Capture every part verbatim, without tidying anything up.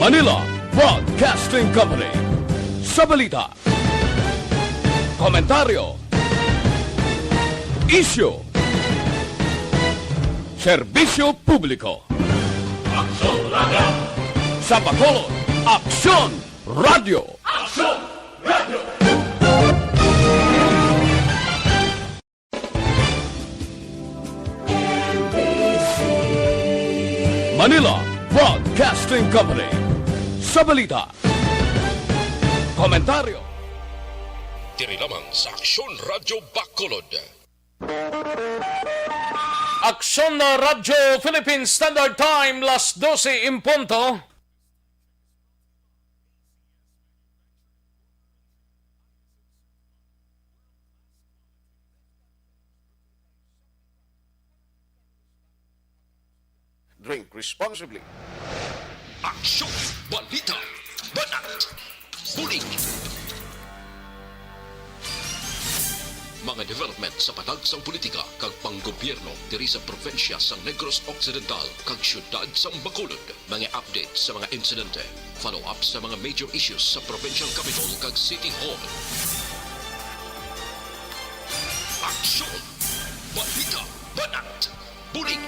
Manila Broadcasting Company. Sa balita, komentaryo, isyu, serbisyo publiko. Aksyon Radio! Sa Bacolod, Aksyon Radio! Aksyon Radio! Manila Broadcasting Company. Sa balita, komentaryo. Diri lamang sa Aksyon Radyo Bacolod. Aksyon na Radyo Philippine Standard Time, las dose en punto. Drink responsibly. Aksyon, balita, banat, bulig. Mga development sa patagsang politika kag panggobyerno diri sa probinsya sang Negros Occidental kag siyudad sang Bacolod. Mga update sa mga insidente, follow-up sa mga major issues sa provincial capital kag city hall. Aksyon! Balita! Banat! Bulig!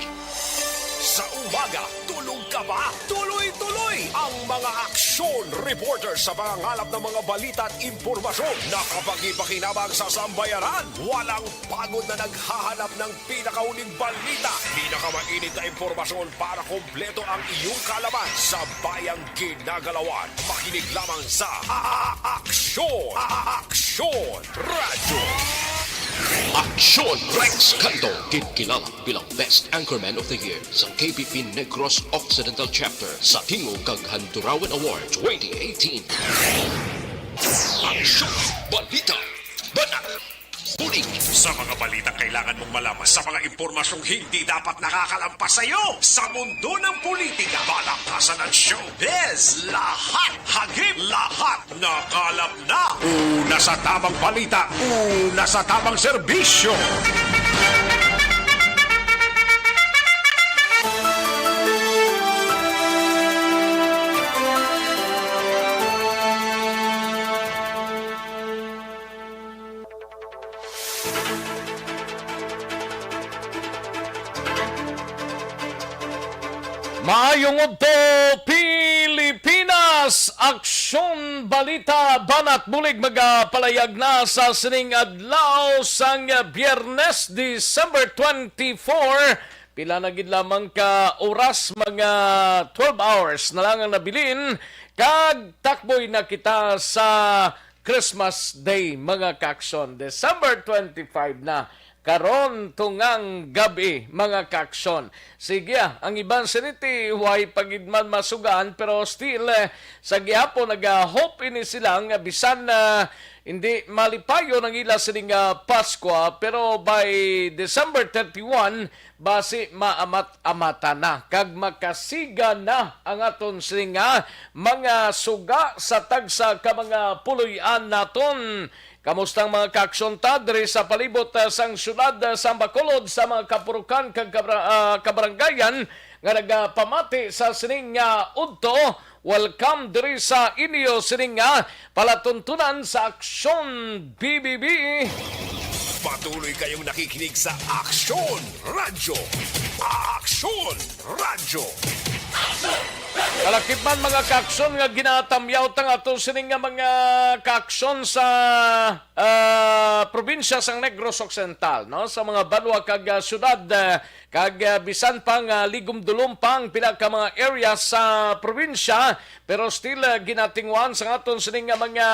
Sa umaga, tulog ka ba? Tuloy-tuloy ang mga aksyon reporter sa pangangalap ng mga balita at impormasyon na kapaki-pakinabang sa sambayanan. Walang pagod na naghahanap ng pinakahuling balita, pinakamainit na impormasyon para kompleto ang iyong kaalaman sa bayang ginagalawan. Makinig lamang sa A-, A-, Aksyon! A-, A-, Aksyon Radyo! Aksyon Rex Canto, ginkilala bilang Best Anchorman of the Year sa K B P Negros Occidental Chapter sa Tingog kag Handurawan Award twenty eighteen. Aksyon! Balita! Banat! Bulig! Sa mga balitang kailangan mong malaman, sa mga impormasyong hindi dapat nakakalampas sa iyo, sa mundo ng politika, balakasan at showbiz, lahat hagip, lahat nakalap na. Una sa tamang balita, una sa tamang serbisyo. Maayong udto, Pilipinas! Aksyon, balita, banat, bulig magapalayag na sa sining adlaw sang Biyernes, December twenty-four. Pila na gid lamang ka oras, mga twelve hours na lang ang nabilin, kag takboy na kita sa Christmas Day, mga kaaksyon. December twenty-five na karon tungang gab-i, mga kaaksyon. Sige, ah, ang iban siniti way pa gid man masugaan, pero still, eh, sa gihapon naga-hope ini sila nga bisan, ah, hindi malipayon ang ila sini nga Paskwa, pero by December thirty-one, basi maamat-amatan na kag makasiga na ang aton sini nga mga suga sa tagsa ka mga puloy-an naton. Kamusta ang mga kaaksyon ta diri sa palibot, ah, sang siyudad, ah, sang Bacolod, sa mga kapurukan kag kabra-, ah, kabaranggayan nga nagapamati sa sining, ah, udto? Welcome diri sa inyo sining, ah, palatuntunan sa Aksyon B B B. Patuloy kayong nakikinig sa Aksyon Radyo. Aksyon Radyo. Kalakip man, mga kaaksyon, nga ginatamyaw ta nga ato sining nga mga kaaksyon sa, ah, probinsya sang Negros Occidental, no? Sa mga banwa kag, ah, syudad, ah, kag, ah, bisan pa nga ligom-dulom pa ang pila ka mga area sa probinsya, pero still, ah, ginatinguhan sa aton sining nga mga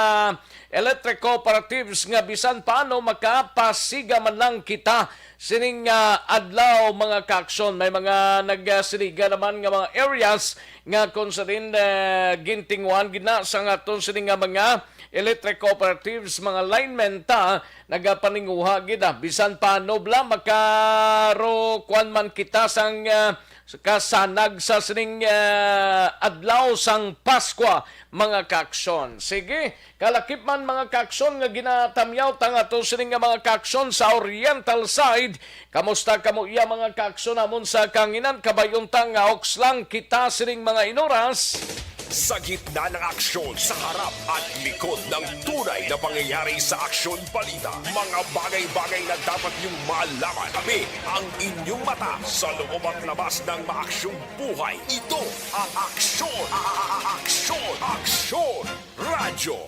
electric cooperatives nga bisan paano makapasiga man lang kita sining, ah, adlaw, mga kaaksyon. May mga nagsiligan naman nga mga areas nga kung sa din, ah, gintinguhan gid na sa aton sining nga mga electric cooperatives, mga linemen ta, nagapaninguha gid, ah. Bisan pa nubla, makaro kuwan man kita sang, ah, kasanag sa sining, ah, adlaw sang Paskwa, mga kaaksyon. Sige, kalakip man, mga kaaksyon, nga ginatamyaw ta nga ato sining nga mga kaaksyon sa Oriental side. Kamusta kamo iya, mga kaaksyon, amon sa kanginan? Kabayon ta nga hoks lang kita sining mga inoras. Sa gitna ng aksyon, sa harap at likod ng tunay na pangyayari sa Aksyon Balita, mga bagay-bagay na dapat niyong malaman. Tabi ang inyong mata sa loob at labas ng maaksyong buhay. Ito ang Aksyon, a-, a-, a-, Aksyon, Aksyon Radyo.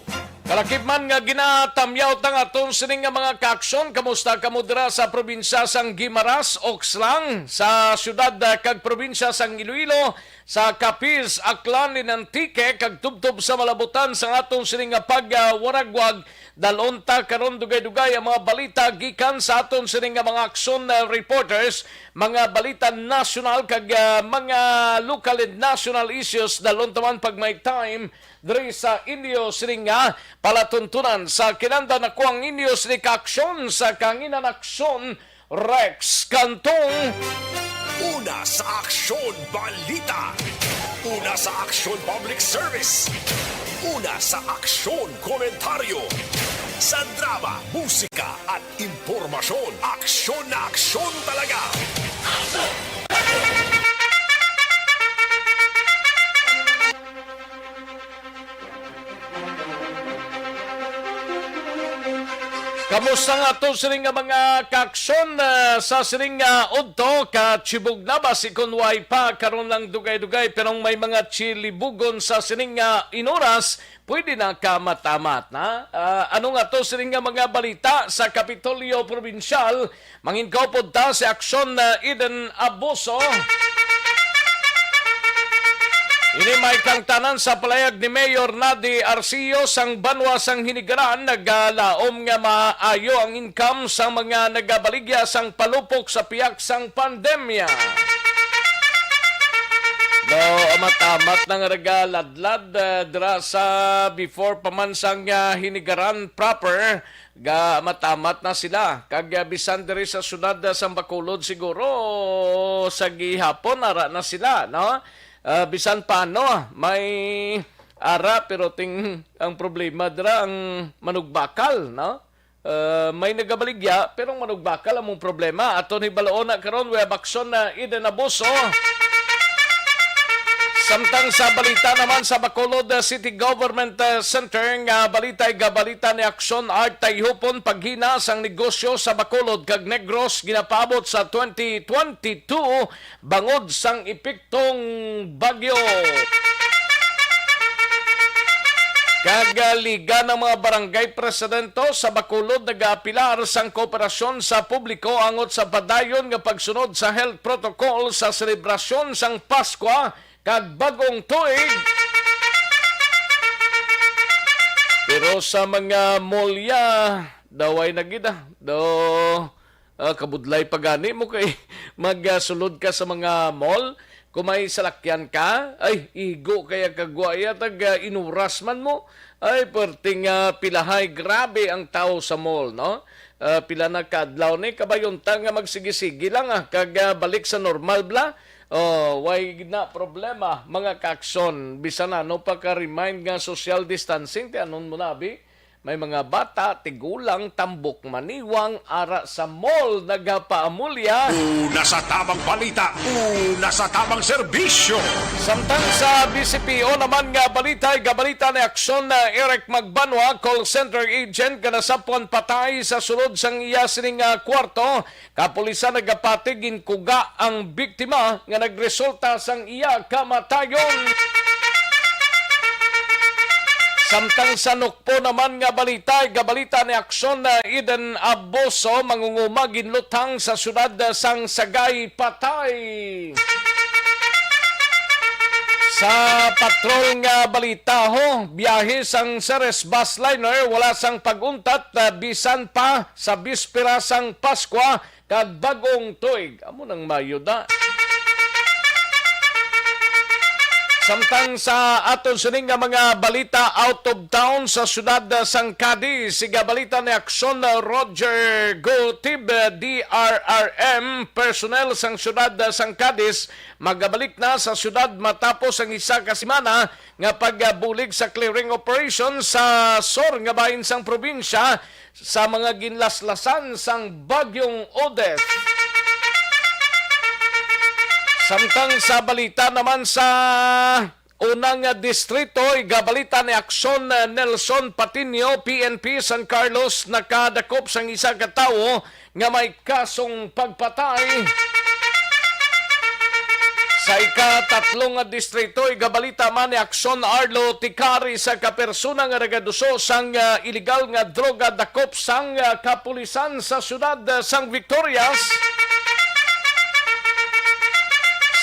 Kalakip man nga ginatamyaw ta nga aton sini nga mga kaaksyon, kamusta kamo dira sa probinsya sang Guimaras, Oxlang, sa siyudad, ah, kag probinsya sang Iloilo, sa Capiz, Aklan, and Antique, kag tubtob sa malabutan sang aton sini nga pagwaragwag? Dalon ta karon dugay-dugay ang mga balita gikan sa aton sini nga mga aksyon, ah, reporters, mga balita nasyonal kag, ah, mga local and national issues. Dalon ta man pag may time diri sa inyo sini nga palatuntunan. Sa kinanda nako ang inyo sini ka aksyon sa kanginan aksyon, Rex Cantong. Una sa Aksyon Balita. Una sa Aksyon Public Service. Una sa Aksyon Komentaryo. Sa drama, musika at impormasyon, aksyon na aksyon talaga. Kamusta nga ato sining nga mga kaaksyon, ah, sa sining nga udto? Kachibog na ba si kun way pa? Karon lang dugay-dugay, pero may mga chilibugon sa sining nga inuras, pwede na kamamat-amat na. Ah, ano nga to sining nga mga balita sa Kapitolyo Probinsyal? Manginkaupod ta si Aksyon, ah, Eden Abuso. Ini may kangtanan sa palayag ni Mayor Nadi Arcillo sang banwa sang Hinigaran, nagalaom nga maayo ang income sang mga nagabaligya sang palupok sa piyak sang pandemya. Do, amat-amat na nga nagaladlad, ah, dira sa before pa man sang, ah, Hinigaran proper, ga matamat na sila. Kag, ah, bisan diri sa siyudad, ah, sang Bacolod, siguro sa gihapon ara na sila, no? Ah, bisan paano, may ara, pero ting, ang problema dira ang manugbakal, no? Ah, may nagabaligya, pero ang manugbakal among problema. Aton hibaloon na karon, we have Aksyon, ah, Eden Abuso. Samtang sa balita naman sa Bacolod, uh, City Government, uh, Center nga balita, igabalita ni Aksyon Art Tayhupon, paghina sang negosyo sa Bacolod kag Negros ginapaabot sa twenty twenty-two bangod sang epektong bagyo. Kag, uh, Liga ng mga Barangay Presidento sa Bacolod nagaapilar sang kooperasyon sa publiko angot sa padayon nga pagsunod sa health protocol sa selebrasyon sang Paskwa kag Bag-ong Tuig. Pero sa mga molya, daway na gid, ah. Do, ah, kabudlay pa gani mo kay magsulod ka sa mga mall. Kung may salakyan ka, ay, igo kaya kagwa iya, tag, ah, inuras man mo. Ay, perting, ah, pilahay, grabe ang tao sa mall, no? Ah, pila na ka adlaw ni, kabayon ta nga magsigi-sigi lang, ah, kag, ah, balik sa normal bala. Oh, way na problema, mga kaaksyon. Bisan ano pa ka remind nga social distancing, ti anon mo na, abi? May mga bata, tigulang, tambok maniwang, ara sa mall, nagapaamulya. Una sa tabang balita, una sa tabang serbisyo. Samtang sa B C P O naman nga balita, igabalita ni Aksyon na Eric Magbanwa, call center agent nga nasapwan patay sa sulod sang iya sining, ah, kwarto. Kapulisan nagapati, ginkuga ang biktima nga nagresulta sang iya kamatayon. Samtang sa Nukpo naman nga balita, igabalita ni Aksyon na Eden Abuso, mangunguma ginluthang sa siyudad sang Sagay patay. Sa patrol nga balita, ho, biyahe sang Ceres bus liner wala sang pag-untat, ah, bisan pa sa bispera sang Paskwa kag Bag-ong Tuig. Amo nang mayuda. Samtang sa aton sini nga mga balita out of town, sa siyudad sang Cadiz, igabalita ni Aksyon Roger Gutib, D R R M, personnel sang siyudad sang Cadiz, magabalik na sa siyudad matapos ang isa ka semana nga pagbulig sa clearing operation sa sur nga bahin sang probinsya sa mga ginlaslasan sang Bagyong Odette. Samtang sa balita naman sa Unang, ah, distrito, igabalita ni Aksyon, ah, Nelson Patiño, P N P, San Carlos, nakadakop sang isa ka tawo nga may kasong pagpatay. Sa ikatatlo nga distrito, igabalita man ni Aksyon Arlo Tikar, isa ka persona nga nagaduso sang, ah, iligal nga droga dakop sang, ah, kapulisan sa siyudad, ah, sang Victorias.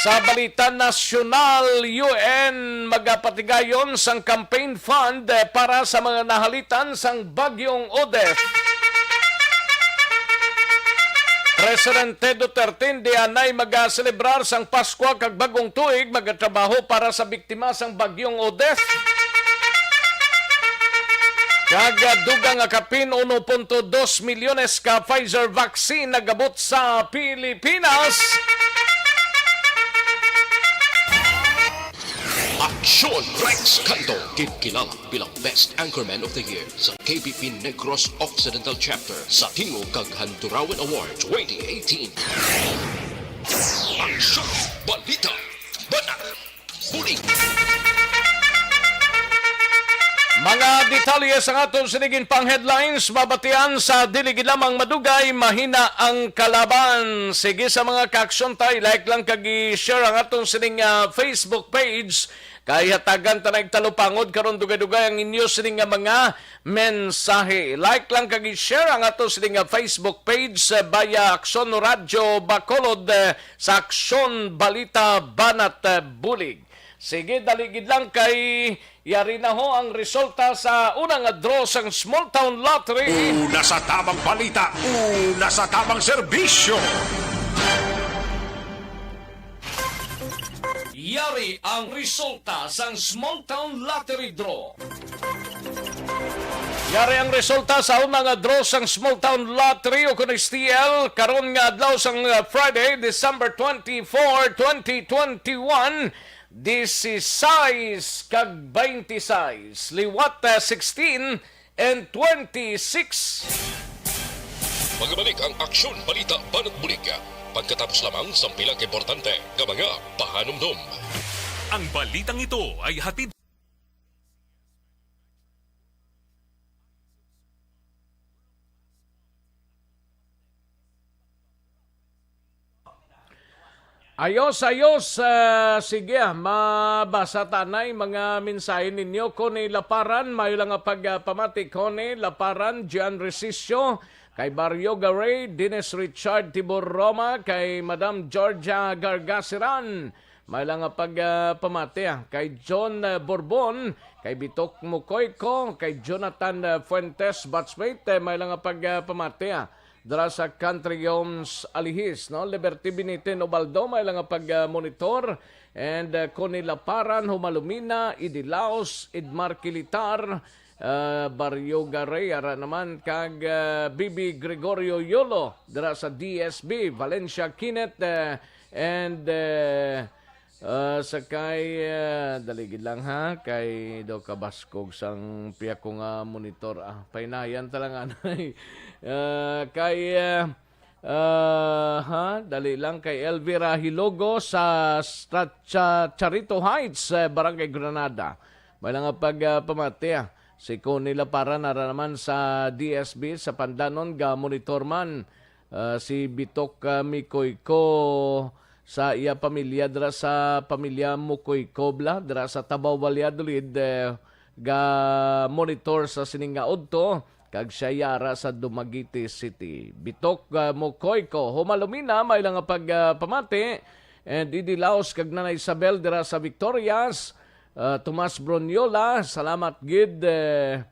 Sa balita nasyonal, U N magapatigayon sang campaign fund, eh, para sa mga nahalitan sang Bagyong Odette. Presidente Duterte dianay magaselebrar sang Paskwa kag Bagong Tuig, magatrabaho para sa biktima sang Bagyong Odette. Kag, ah, dugang nga kapin uno punto dos milyones ka Pfizer vaccine nagabot sa Pilipinas. Aksyon! Rex Canto, ginkilala bilang Best Anchorman of the Year sa K P P Negros Occidental Chapter sa Tingog kag Handurawan Award twenty eighteen. Aksyon! Balita! Banat! Bulig! Mga detalye sang aton sini ginpang headlines, mabatian sa dili gid lamang madugay, mahina ang kalaban. Sige, sa mga kaaksyon, tay, like lang kag i-share ang aton sining, ah, Facebook page. Kay hatagan ta na og talupangod karon, dugay-dugay ang inyo sini nga mga mensahe. Like lang kag i-share ang aton sini nga Facebook page, ah, via Aksyon Radyo Bacolod, ah, sa Aksyon Balita Banat, ah, Bulig. Sige, dali gid lang kay yari na ho ang resulta sa una nga draw sang Small Town Lottery. Una sa tamang balita, una sa tamang serbisyo. Yari ang resulta sang Small Town Lottery Draw. Yari ang resulta sa una nga draw sang Small Town Lottery o kun S T L karon nga adlaw sang, uh, Friday, December twenty-four, twenty twenty-one, dieciséis kag veintiséis, liwat, uh, sixteen and twenty-six. Magabalik ang Aksyon Balita Banat Bulig pagkatapos lamang sang pila ka importante nga mga pahanumdom. Ang balitang ito ay hatid Ayos, ayos. Ah, sige, ah, mabasa tanay mga mensahe ninyo. Connie Laparan, may lang nga pagpamati. Connie Laparan, Gian Resicio, kay Barrio Garay, Dennis Richard Tibor Roma, kay Madam Georgia Gargasiran, may lang nga pagpamati, ah, kay John, ah, Borbon, kay Bitok Mukoyko, kay Jonathan, ah, Fuentes, batchmate, eh, may lang nga pagpamati, ah, dira sa Country Homes Alihis, no? Liberty Binitin Ubaldo, may lang nga pag-, ah, monitor. And, ah, Connie Laparan, Humalumina, Idi Laos, Edmar Kilitar, ah, Barrio Garay, ara naman kag, ah, B B Gregorio Yolo, dira sa D S B, Valencia Kinet, eh, and, eh, Ah, sakay, ah, dali gid lang, ha, kay daw kabaskog sang piya ko nga monitor, ah, painayan ta lang, anay. Ah, kay, ah, ah, ha, dali lang, kay Elvira Hilogo sa Stra-, Cha-, Charito Heights, eh, Barangay Granada. May lang nga pag, ah, pamati, ah. Si Connie Laparan, ara naman sa D S B sa Pandanon, ga monitor man. Ah, si Bitok, ah, Mikoyko sa iya pamilya dira sa pamilya Mukoyko bala, dira sa Tabaw, Valladolid, eh, ga monitor sa sining nga udto, kag siya yara sa Dumaguete City. Bitok, ah, Mukoyko, Humalumina, may lang nga pag, ah, pamati. And Idi Laos kag Nanay Isabel dira sa Victorias. Ah, Tomas Broniola, salamat gid, eh,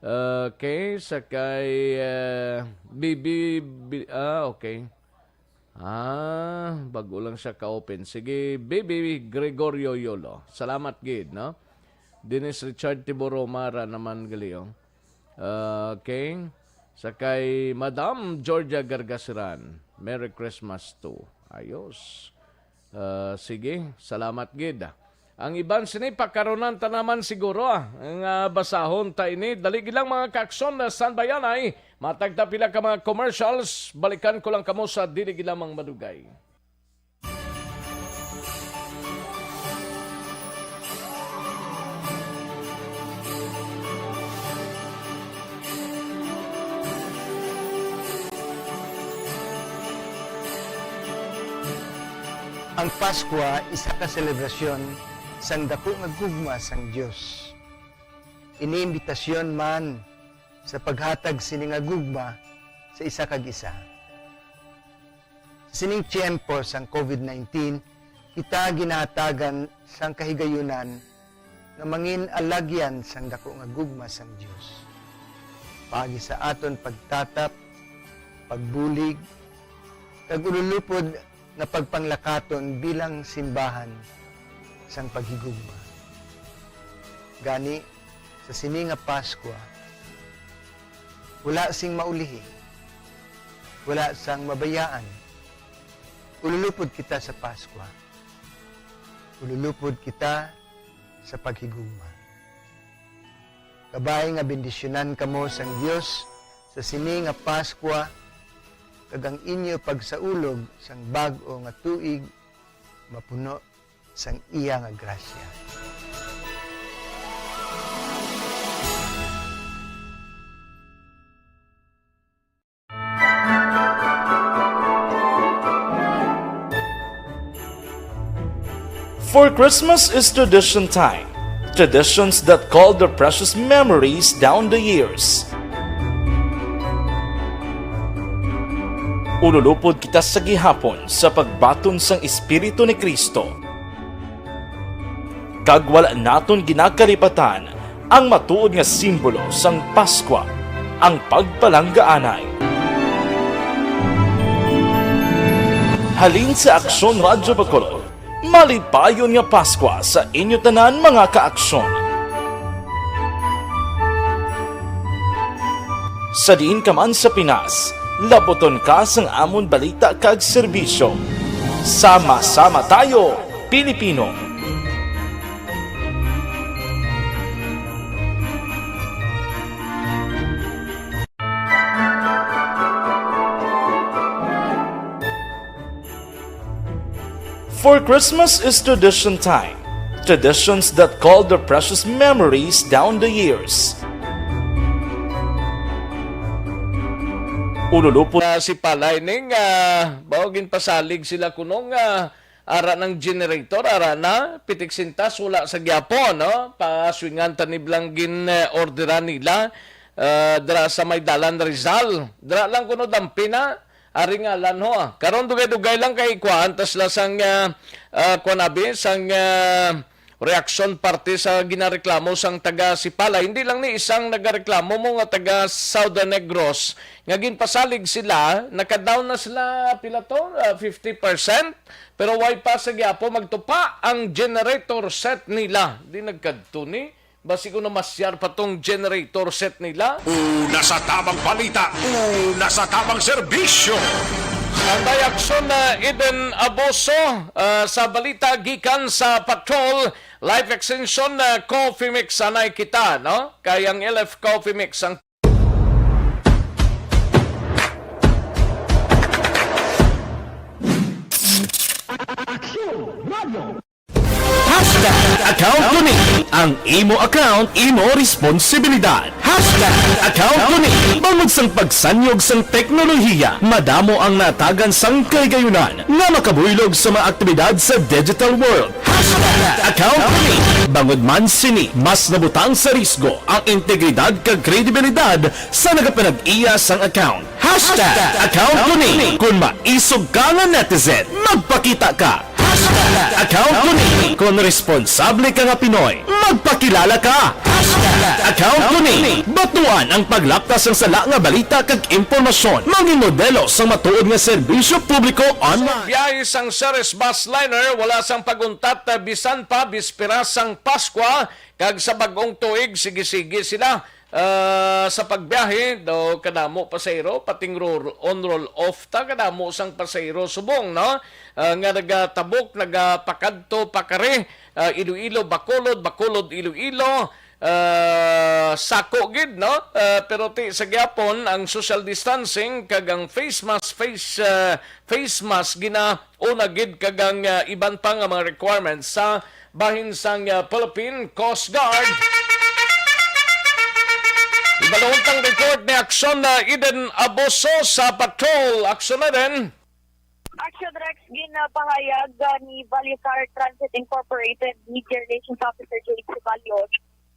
Okay, sa kay, eh, B B, B-, ah, okay. Ah, bago lang siya ka-open. Sige, B B Gregorio Yolo. Salamat gid, no? Dennis Richard Tiboroma ra naman gali, oh. Okay. Sa kay Madam Georgia Gargasiran, Merry Christmas too. Ayos. Ah, sige, salamat gid. Ang iban sini pakaronan ta naman siguro, ah, nga basahon ta ini. Dali gid lang, mga kaakson, na standby anay. Matag ta pila ka mga commercials, balikan ko lang kamo sa dili gid lamang madugay. Ang Paskwa isa ka selebrasyon sang daku nga gugma sang Dios. Ini imbitasyon man sa paghatag sini nga gugma sa isa kag isa. Sa sining tiyempo sang COVID nineteen, kita ginahatagan sang kahigayunan nga mangin alagyan sang daku nga gugma sang Dios, paagi sa aton pagtatap, pagbulig, kag ululupod nga pagpanglakaton bilang simbahan sang paghigugma. Gani, sa sini nga Paskwa, wala sing maulihi, wala sang mabayaan. Ululupod kita sa Paskwa. Ululupod kita sa paghigugma. Kabay nga bendisyonan kamo sang Dios sa sini nga Paskwa, kag ang inyo pagsaulog sang bag-o nga tuig mapuno sang iya nga grasya. For Christmas is tradition time. Traditions that call their precious memories down the years. Ululupod kita sa gihapon sa pagbaton sang Espiritu ni Cristo. Kag wala naton ginakalipatan ang matuod nga simbolo sang Paskwa, ang pagpalanggaanay. Halin sa Aksyon Radyo Bacolod, malipayon nga Paskwa sa inyo tanan, mga ka-Aksyon. Sa diin ka man sa Pinas, labuton ka sang amon balita kag serbisyo. Sama-sama tayo, Pilipino! For Christmas is tradition time. Traditions that call their precious memories down the years. Ululupod. Ah, si Palay ning, ah, bao ginpasalig sila kuno nga ara ng generator, ara na, pitik sintas, wala sa gyapon, no? Paswingan tanib lang gin, eh, orderan nila, ah, dira sa may Dalan Rizal. Dira lang kuno dampi na, ari nga lan ho, ah. Karon dugay-dugay lang kay kuhaan ta sila sang, ah, ah, kuwan abi, sang, ah, reaksyon parte sa ginareklamo sang taga Sipala. Hindi lang ni isang nagareklamo mo nga taga Southern Negros nga ginpasalig sila, naka-down na sila, pila to? Ah, fifty percent? Pero way pa sa gyapo magtupa ang generator set nila. Di nagkadto ni. Basi ko namasyar pa tong generator set nila. Una sa tamang balita, una sa tamang serbisyo. Anti-aksyon na Eden Abuso, ah, sa balita gikan sa Patrol, Life Extension, ah, Coffee Mix, anay kita, no? Kay ang L F Coffee Mix ang Hashtag account ko ni. Ang imo account, imo responsibilidad. Hashtag account ko ni. Bangod sang pagsanyog sang teknolohiya, madamo ang natagan sang kahigayunan nga makabuylog sa mga aktibidad sa digital world. Hashtag account ko ni. Bangod man sini, mas nabutang sa risgo ang integridad kag kredibilidad sa nagapanag-iya sang account. Hashtag account ko ni. Kung maisog ka nga netizen, magpakita ka. Hashtag account ko ni. Kung responsable ka nga Pinoy, magpakilala ka. Hashtag account ko ni. Batuan ang paglapta sang sala nga balita kag impormasyon. Mangin modelo sang matuod nga serbisyo publiko online. Biyahe sang Ceres Bus Liner, wala sang paguntat, bisan pa bispera sang Paskwa kag sa bag-ong tuig, sige-sige sila, ah, sa pagbiyahe. Daw kadamo pasahero, pating ro-, on roll off ta, kadamo sang pasahero subong, no? Ah, nga nagatabok, nagapakadto, pakari, ah, Iloilo, Bacolod, Bacolod, Iloilo, ah, sako gid, no? Ah, pero ti sa gyapon ang social distancing kag ang face mask, face, ah, face mask ginauna gid kag ang, ah, iban pa nga mga requirements sa bahin sang, ah, Philippine Coast Guard. Ibalon tang report ni Aksyon na Eden Abuso sa Patrol. Aksyon na din. Action Rex, ginapahayag, ah, ni Vallecar Transit Incorporated Media Relations Officer Jade Ceballos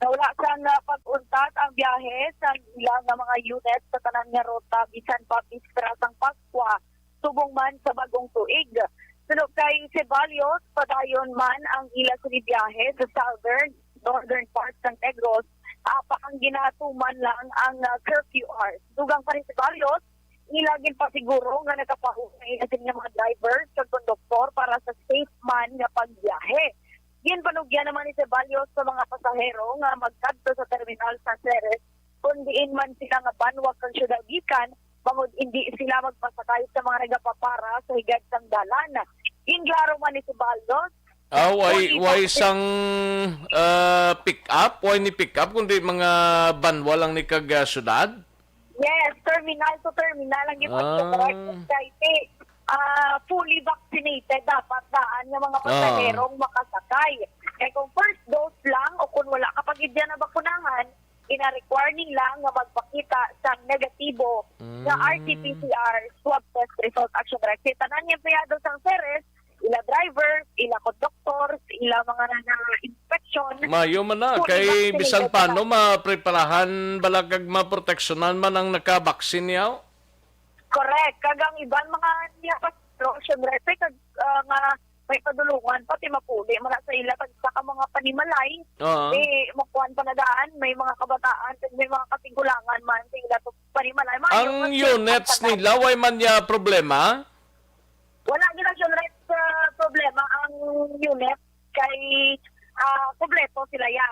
na wala sang, ah, pag-untat ang biyahe sang ila nga mga unit sa tanan nga ruta bisan pa bisperas sang Paskwa subong man sa bag-ong tuig. Suno kay Ceballos, padayon man ang ila sini biyahe sa southern, northern part sang Negros, apang ginatuman lang ang, ah, curfew hours. Dugang pa ni Ceballos, ila ginpasiguro nga nakapahuway na sini nga mga driver kag konduktor para sa safe man nga pagbiyahe. Ginpanugyan naman ni Ceballos sa mga pasahero nga magkadto sa terminal sa Ceres kon diin man sila nga banwa kag syudad gikan, bangod indi sila magpasakay sa mga nagapapara sa higad sang dalan. Ginklaro man ni Ceballos, Ah, way, kung way isang, ah, pick up, way ni pick up, kundi mga banwa lang ni kag, ah, syudad? Yes, terminal to terminal ang gipagsulat. Ah. Kay, ah, fully vaccinated dapat daan nga mga Ah. pasaherong makasakay. Kay kung first dose lang o kung wala ka pa gid na bakunahan, gina-require nila nga magpakita sang negatibo nga Mm. R T P C R swab test result. Action Rex, tanan nga empleyado sang Ceres, ila drivers, ila conductors, ila mga nag-inspection. Mayo man na, fully kay vaccinated bisan paano na. Mapreparahan bala kag maproteksyonan man ang nakabaksin niya. Correct. Kag ang iban mga niya pa, pero syempre, kay kag, ah, nga may padulungan, pati mapuli man na sa ila, kag sa ka mga panimalay, Oo. eh, makuan pa na daan, may mga kabataan, kag may mga katigulangan man sa ila to panimalay. Mayo Ang nga units ang tanan. Nila, way man niya problema? Wala gid ang unit sa problema ang unit kay, ah, kompleto sila ya.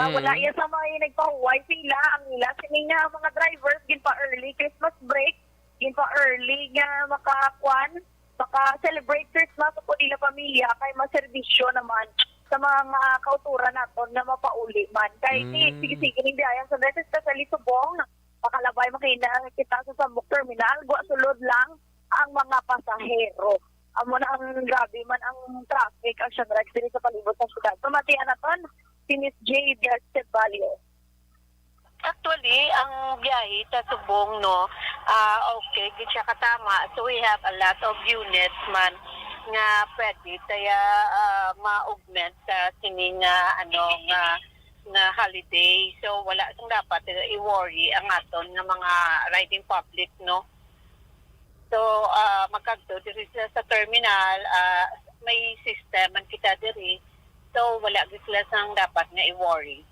Ah, Mm. Wala ya sa may nagpahuway sila, ang ila sini nga mga drivers ginpa-early Christmas break, ginpa-early nga makakuan, maka-celebrate Christmas sa ila pamilya kay maserbisyo naman sa mga kauturan naton nga mapauli man. Kay si Mm. sige-sige ning biyahe sa Ceres, especially subong, makalabay makina kita sa Sambok Terminal, gwa sulod lang ang mga pasahero. Amo na ang grabe man ang traffic, Action Rex, diri sa palibot sa syudad. Pamatian naton si Miss Jade Ceballos. Actually, ang biyahe sa Subong, no, ah, okay, gid siya katama. So, we have a lot of units man nga pwede kaya, ah, ma-augment sa sini nga, ano, nga, nga holiday. So, wala sang dapat i-worry ang aton nga mga riding public, no? So, ah, magkadto diri sila sa terminal, ah, may system man kita diri. So, wala gid sila sang dapat nga i-worry.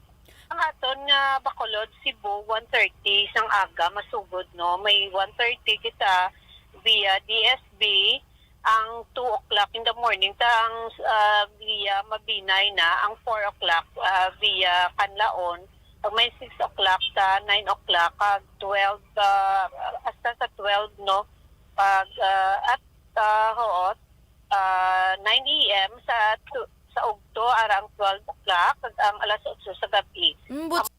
Ang aton nga Bacolod, Cebu, one thirty sang aga masugod, no? May one thirty kita via D S B, ang two o'clock in the morning, ta ang, ah, via Mabinay na, ang four o'clock, ah, via Canlaon, pag may six o'clock sa nine o'clock, kag twelve, ah, hasta sa twelve, no? Pag, ah, at, ah, hoot, ah, nine A M sa tu-, sa ugto, ara ang twelve o'clock, kag ang alas otso sa gabi. Mm, but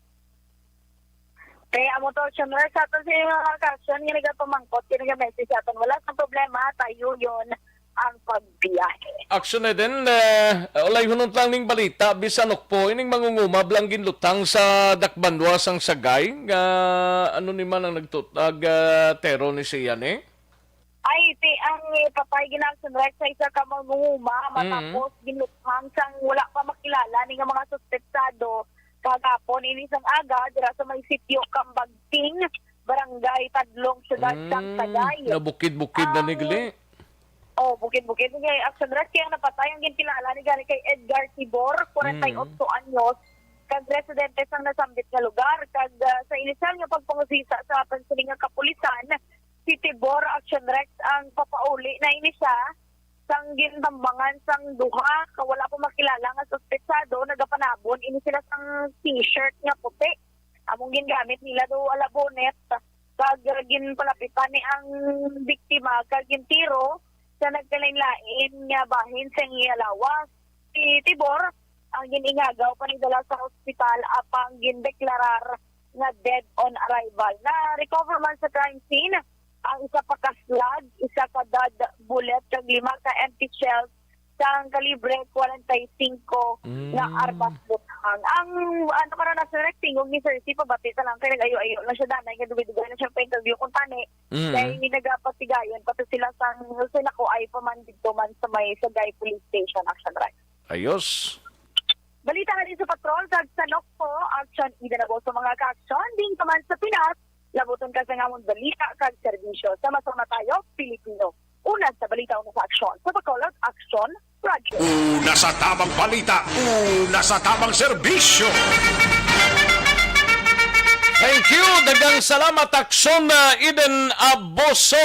Kaya amo to, Action Rex, sa aton sa mga Action nga nagapamangkot, nga nag-message sa aton, wala sang problema, tayuyon ang pagbiyahe. Action na din, eh, ulay hunot lang ning balita, bisan ukpo, ining mangungumab lang ginlutang sa dakbanwa sang Sagay, nga ano ni man ang nagtutag, ah, tero ni siya ni? Ay, ti ang, eh, patay gina, Action Rex, sa isa ka mangunguma, Mm. matapos ginlutang sang wala pa makilala ni nga mga suspetsado, Kahapon, ini sang aga, dira sa may sitio Kambagting, Barangay Tadlong, Siyudad sang Mm, Sagay. Nabukid-bukid na ni Ang gali. Oh, bukid-bukid. Kay Action Rex, kaya napatay ang ginkilala ni gani kay Edgar Tibor, Mm. forty-eight anyos, kag residente sang nasambit nga lugar. Kag, ah, sa inisyal nga pagpangusisa sa aton sini nga kapulisan, si Tibor, Action Rex, ang papauli na ini siya sang gintambangan sang duha ka wala pa makilala nga suspetsado. Nagapanabon ini sila sang T-shirt nga puti. Among gingamit nila do ala bonnet, kag ginpalapitan ni ang biktima kag gintiro sa nagkalain-lain nga bahin sa iya lawas. Si Tibor ang gin-ingagaw panidala sa hospital, apang gindeklarar nga dead on arrival. Na-recover man sa crime scene ang isa pa ka slug, isa ka dud bullet, kag lima ka empty shells sang kalibre forty-five nga Mm. armas luto. Ang, ang, ano, para na sa tingog ni Sir C, pabati ta lang kay nag-ayo-ayo lang siya danay nga dugay-dugay na siya pa-interview kung tani. Mm. Kay nagapatigayon pa to sila sang, sila ko ay pa man dito man sa may Sagay Police Station, Action Right. Ayos. Balita nga din sa patrol, kag sa Nokpo, Action Ida na sa mga ka-action, din pa man sa Pinas, labuton ka sa ngamon balita kag serbisyo. Sama-sama tayo, Pilipino. Una sa balita, una sa aksyon. Sa Bacolod, Aksyon Radyo. Una sa tabang balita, una sa tabang serbisyo. Thank you. Daghang salamat, Aksyon, uh, Eden Abuso.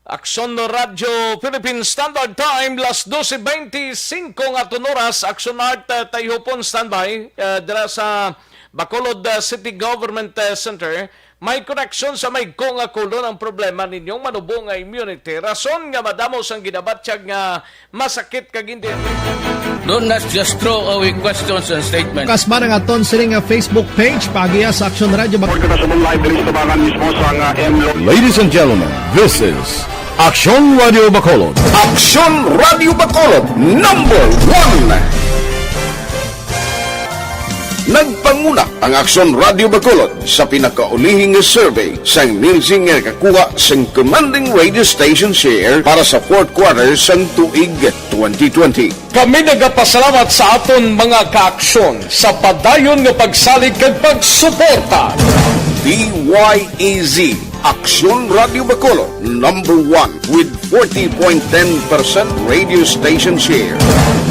Aksyon Radyo Philippine Standard Time, las doce veinticinco nga aton oras. Aksyon Art, uh, Tayhupon, standby, uh, dira sa Bacolod, uh, City Government, uh, Center. May koneksyon sa may ko nga kulon ang problema ninyong manubo nga immunity. Rason nga madamo sang ginabatyag nga masakit kag hindi. Don't not just throw away questions and statements. Kasma nga aton sini nga Facebook page, paagiha sa Aksyon Radyo Bac- Report kita sa mga live diri sa tabangan mismo sa nga M Lo- Ladies and gentlemen, this is Aksyon Radyo Bacolod. Aksyon Radyo Bacolod, number one. Nagpanguna ang Aksyon Radyo Bacolod sa pinakaulihing survey sang Nielsen nga nakakuha sang commanding radio station share para sa fourth quarter sang tuig twenty twenty. Kami nagapasalamat sa aton mga kaaksyon sa padayon nga pagsalig kag pagsuporta. D Y E Z, Aksyon Radyo Bacolod, number one with forty point ten percent radio station share.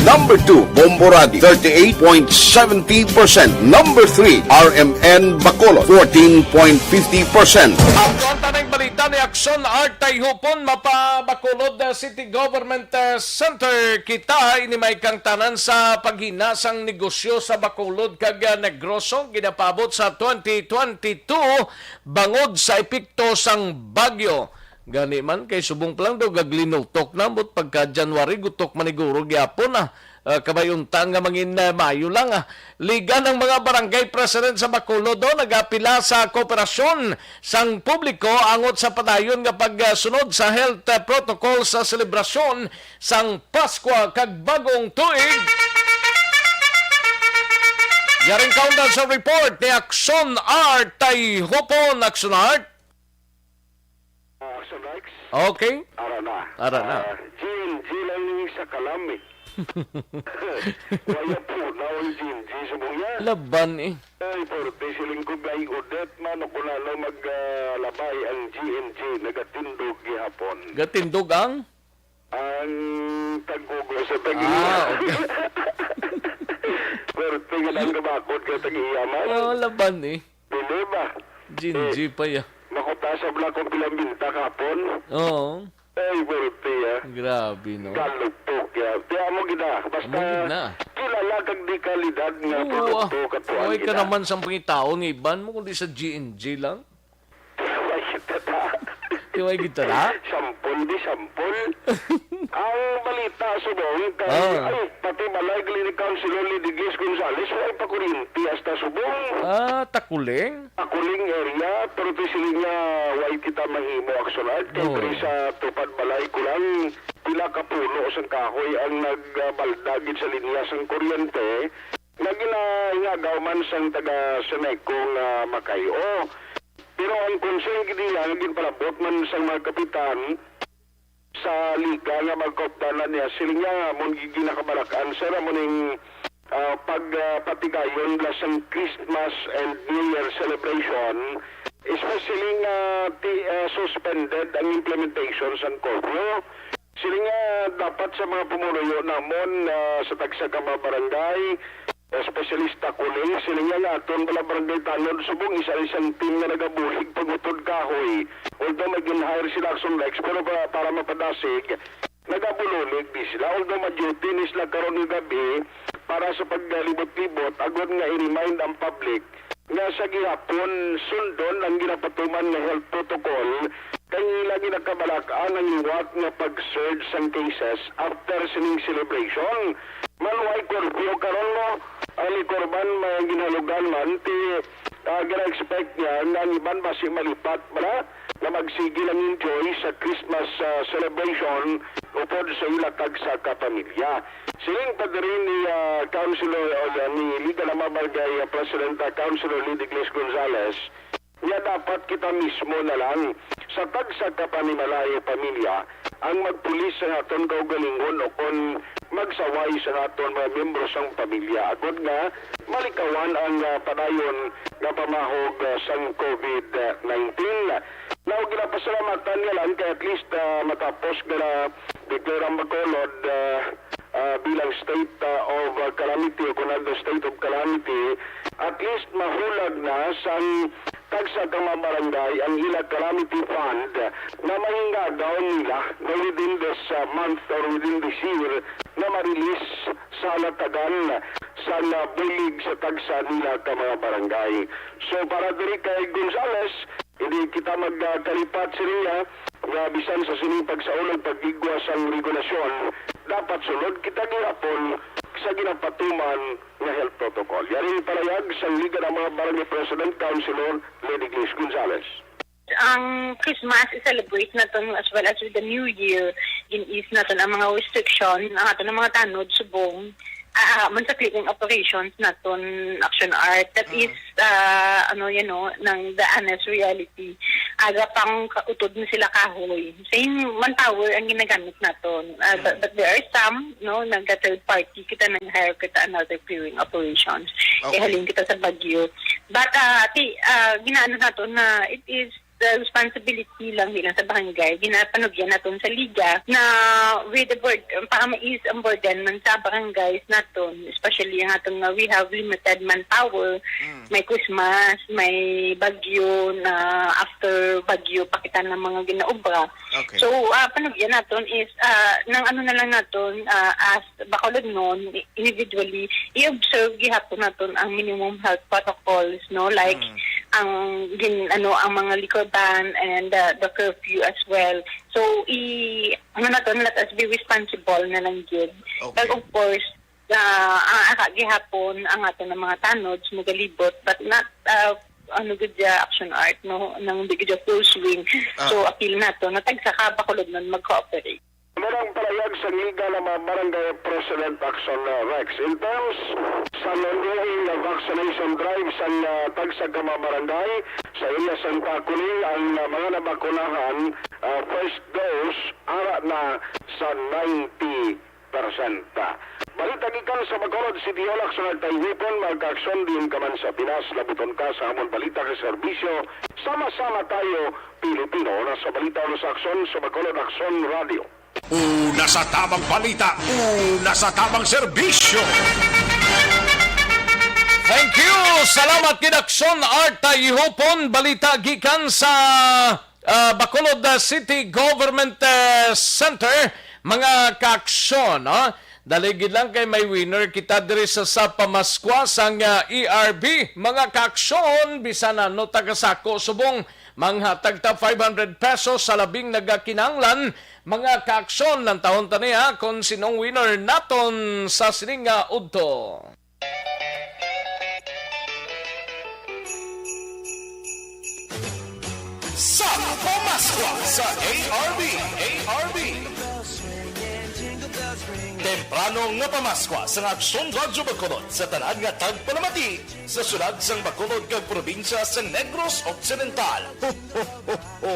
Number two, Bombo Radio, thirty-eight point seventy percent. Number three, R M N Bacolod, fourteen point fifty percent. Ato ang tanang balita ni Aksyon Art Tayhupon, mapa Bacolod, uh, City Government, uh, Center. Kita ini may kang tanan sa paghina sang negosyo sa Bacolod kag, uh, Negros Occ ginapaabot sa twenty twenty-two bangod sa epekto sang bagyo. Gani man kay subong pa lang daw gaglinutok na, ambot pagka January gutok maniguro gyapon na. Ah, kabay unta nga mangin, ah, Mayo lang, ah. Liga ng mga barangay president sa Bacolod, oh, nagapila sa kooperasyon sang publiko angot sa padayon nga pagsunod sa health, ah, protocol sa selebrasyon sang Paskwa kag Bagong Tuig. Yaring kaundan sa report ni Action Art Tayhupon. Action Art. Ah, Action Rex. Okay. Ara na. Ara na. Ah, G N G lang ni sa kalam, eh. Wala po na ang G N G sa mga. Laban, eh. Ay, forte, siling ko, Guy Odette, man, ako na lang mag, ah, labay ang G N G, nagatindog gihapon. Gatindog ang? Ang tagkugo sa tag-iya. Ah, okay. Forte nga lang kabakod ka tag-iya man. Oh, laban, eh. Dili ba? G N G pa, ya. Makutasab lang kung pilang binta kahapon. Oo. Ay, forte, ah. Grabe, no? Galupok, ya. Kaya mo gina, basta Amo gid na. Kilala kag di kalidad nga Oo, produkto, ah. Katuan Oy, ka gina. Naman sang pangitaon nga iban mo, kundi sa G N G lang. Way kita ta. Di way kita ta? Sampol, di sampol. Ang balita subong kay, Ah. Ay, pati balay ni Councilor Lediglis Gonzales, way pa kuryente hasta subong. Ah, Takuling? Takuling area, pero ti sila nga way kita mahimo, Action Art, kay Oh. Diri sa tupad balay ko lang, pila ka puno sang kahoy ang nagbalda gid sa linya sang kuryente, nga ginaingagaw man sang taga Semeco nga makayo. Pero ang concern gid nila nga ginpalabot man sang mga kapitan sa liga nga magkaupdanan niya, sila nga amon gi-, ginakabalak-an, sir, amo ning, ah, pag, ah, patigayon bala sang Christmas and New Year celebration, especially nga ti-, ah, suspended ang implementation sang curfew. Sila nga dapat sa mga pumuluyo namon, ah, sa tagsa ka mga barangay, especially sa Takuling, sila nga nga aton bala barangay tanod subong isa-isang team nga nagabulig pagutod kahoy. Although may gin-hire sila Action Rex, pero pa-, para mapadasig, nagabulig di sila. Although ma-duty ni sila karon nga gabi para sa paglibot-libot, agod nga i-remind ang public nga sa gihapon sundon ang ginapatuman nga health protocol, kay ila ginakabalak-an ang liwat nga pag-surge sang cases after sining celebration. Man, way curfew karon, no? Ang likurban may ginhalugan man, ti, ah, gina-expect niya nga ang iban basi malipat, bala? nga magsigi lang enjoy sa Christmas, ah, celebration upod sa ila tagsa ka pamilya. Siling pa diri ni, ah, Councilor, o, ni Liga ng mga Barangay, ah, President, ah, Councilor Lady Gles Gonzales, nga dapat kita mismo na lang sa tagsa ka panimalay o pamilya ang magpulis sa aton kaugalingon o kon magsaway sa aton mga miyembro sang pamilya, agod nga malikawan ang, ah, padayon nga pamahog, ah, sang covid nineteen. Now, ginapasalamatan niya lang kay at least, ah, matapos nga na-declare ang Bacolod, ah, ah, bilang state, ah, of, ah, calamity o kon ano, state of calamity, at least mahulag na sang tagsa ka mga barangay ang ila calamity fund na mahingagaw nila na within this, ah, month or within this year na ma-release sa latagan sa nabulig sa tagsa nila ka mga barangay. So, para diri kay Gonzales, hindi kita magkalipat siniya nga bisan sa sining pagsaulog pag-igwa sang regulasyon, dapat sulod kita gihapon sa ginapatuman nga health protocol. Yari ang palayag sang Liga ng mga Barangay President, Councilor Lady Gles Gonzales. Ang Christmas i-celebrate naton as well as with the New Year, gin-ease naton ang mga restriction, ang aton ang mga tanod subong, ah, man sa cleaning operations naton, Action Art. That Mm. is, ah, ano, you know, ng the honest reality. Aga pang kautod na sila kahoy. Same manpower ang ginagamit naton. Ah, but, Mm. but there are some, no, nag-third party kita, nag-hire kita another clearing operations. Okay. Ihalin kita sa Baguio. But, ah, ti, ah, ginaano naton na it is the responsibility lang nila sa barangay. Ginapanugyan naton sa liga na with the board, para ma-ease ang burden man sa barangays naton, especially ang aton nga we have limited manpower. Mm. May Christmas, may bagyo na after bagyo pa kita ng mga ginaobra. Okay. So, ah, panugyan naton is, ah, nang ano na lang naton, ah, as Bacolod noon, individually, i-observe gihapon naton ang minimum health protocols, no? Like, Mm. ang gin-, ano, ang mga liquor ban and, uh, the curfew as well. So, i-, ano naton, let us be responsible na lang gid. Okay. But of course, uh, ang aka gihapon, ang aton nga mga tanod, magalibot, but not, uh, ano gid ya, Action Art, no, nang di gid ya full swing. Ah. So, appeal nato na tagsa ka Bacolod noon mag-cooperate. Amo ang palayag sa Liga ng mga Barangay President Action, uh, Rex. In terms sa ongoing nga vaccination drive sa, uh, tagsa ka mga barangay sa area sang Taculing, ang, uh, mga nabakunahan, uh, first dose, ara na sa ninety percent. Balita gikan sa Bacolod City Hall, Action Art Tayhipon, mga ka-aksyon, diin ka man sa Pinas, labuton ka sa amon balita kay serbisyo. Sama-sama tayo, Pilipino. Una sa balita, una sa aksyon, sa Bacolod Aksyon Radio. Una sa tamang balita, una sa tamang serbisyo. Thank you! Salamat gid, Aksyon Art Tayhipon. Balita gikan sa, ah, Bacolod, ah, City Government, ah, Center. Mga kaaksyon, no? Dali gid lang kay may winner kita diri sa, sa pamaskwa sang, ah, E R B. Mga kaaksyon, bisan ano taga sako subong, manghatag ta five hundred pesos sa labing nagakinahanglan. Mga kaaksyon, lantawon ta niya kung sinong winner naton sa sining nga udto. Sa pamaskwa sa A R B, A R B. Temprano nga pamaskwa sa Aksyon Radyo Bacolod sa tanan nga tagpalamati sa syudad sang Bacolod kag probinsya sang Negros Occidental. Ho, ho, ho, ho!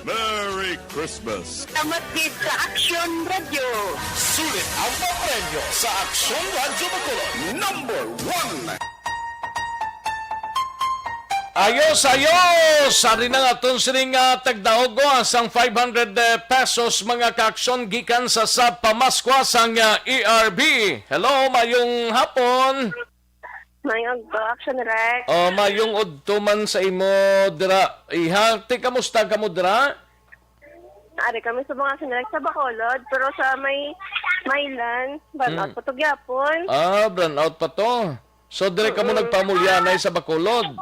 Merry Christmas! Salamat gid sa Aksyon Radyo. Sulit ang papremyo sa Aksyon Radyo Bacolod, number one. Ayos, ayos! Ari na nga aton sining, ah, tagdaog, ah, sang five hundred, eh, pesos, mga kaaksyon, gikan sa, sa pamaskwa sang, ah, E R B. Hello, mayong hapon. Mayong udto, Action Rex. Oh, mayong udto man sa imo dira. Iha, ti, kamusta kamo dira? Ari kami sa mga Action Rex sa Bacolod, pero sa may, may land, brownout Hmm. pa to gyapon. Ah, brownout pa to. So, dire kamo Mm. nagpamulyanay sa Bacolod?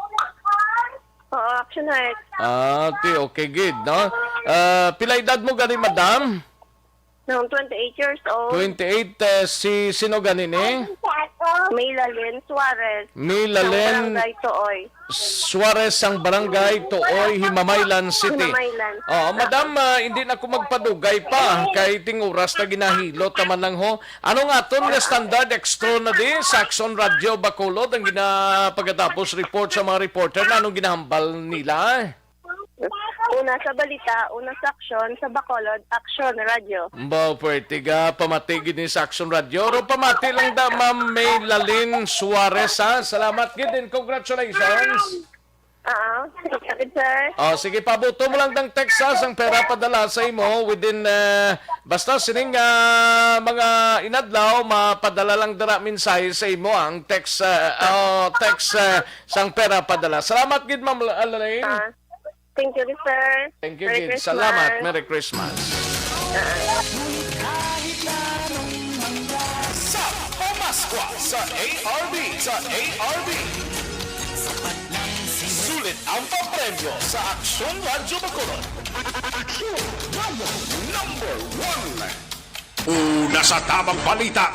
Oo, Action Rex. Ah, ti, okay gid, no? Ah, pila edad mo gani, madam? Nang twenty-eight years old. Twenty-eight, eh, si sino gani ni? May Lalin Suarez. May Lalin. Ng Barangay Tuoy. Suarez sang Barangay Tuoy, Himamaylan City. Himamaylan. Oh, madam, ah, hindi na ko magpadugay pa kay ting oras na ginahilot naman lang ho. Anong aton nga standard extra na di sa Aksyon Radyo Bacolod ang gina-, pagkatapos report sa mga reporter na anong ginahambal nila? Una sa balita, una sa aksyon, sa Bacolod, Aksyon Radyo. Ba, pwerte ga pamati gid ni sa Aksyon Radyo. Ro pamati lang da, Ma'am Maylalyn Suarez, ha? Salamat gid and congratulations. Ah, salamat, sir. Oh, sige, pabuto mo lang ng text, ha, sang pera padala sa imo within, eh, basta sining, ah, mga inadlaw, mapadala lang dira mensahe sa imo ang text, ah, oh, text, ah, sang pera padala. Salamat gid, Ma'am Lalay. Ah, thank you, sir. Thank you, Merry gid. Christmas. Salamat. Merry Christmas. Ah. Sa Pamaskwa sa A R B, sa A R B. Sulit ang papremyo sa Aksyon Radyo Bacolod. Aksyon Radyo number one. Una sa tamang balita,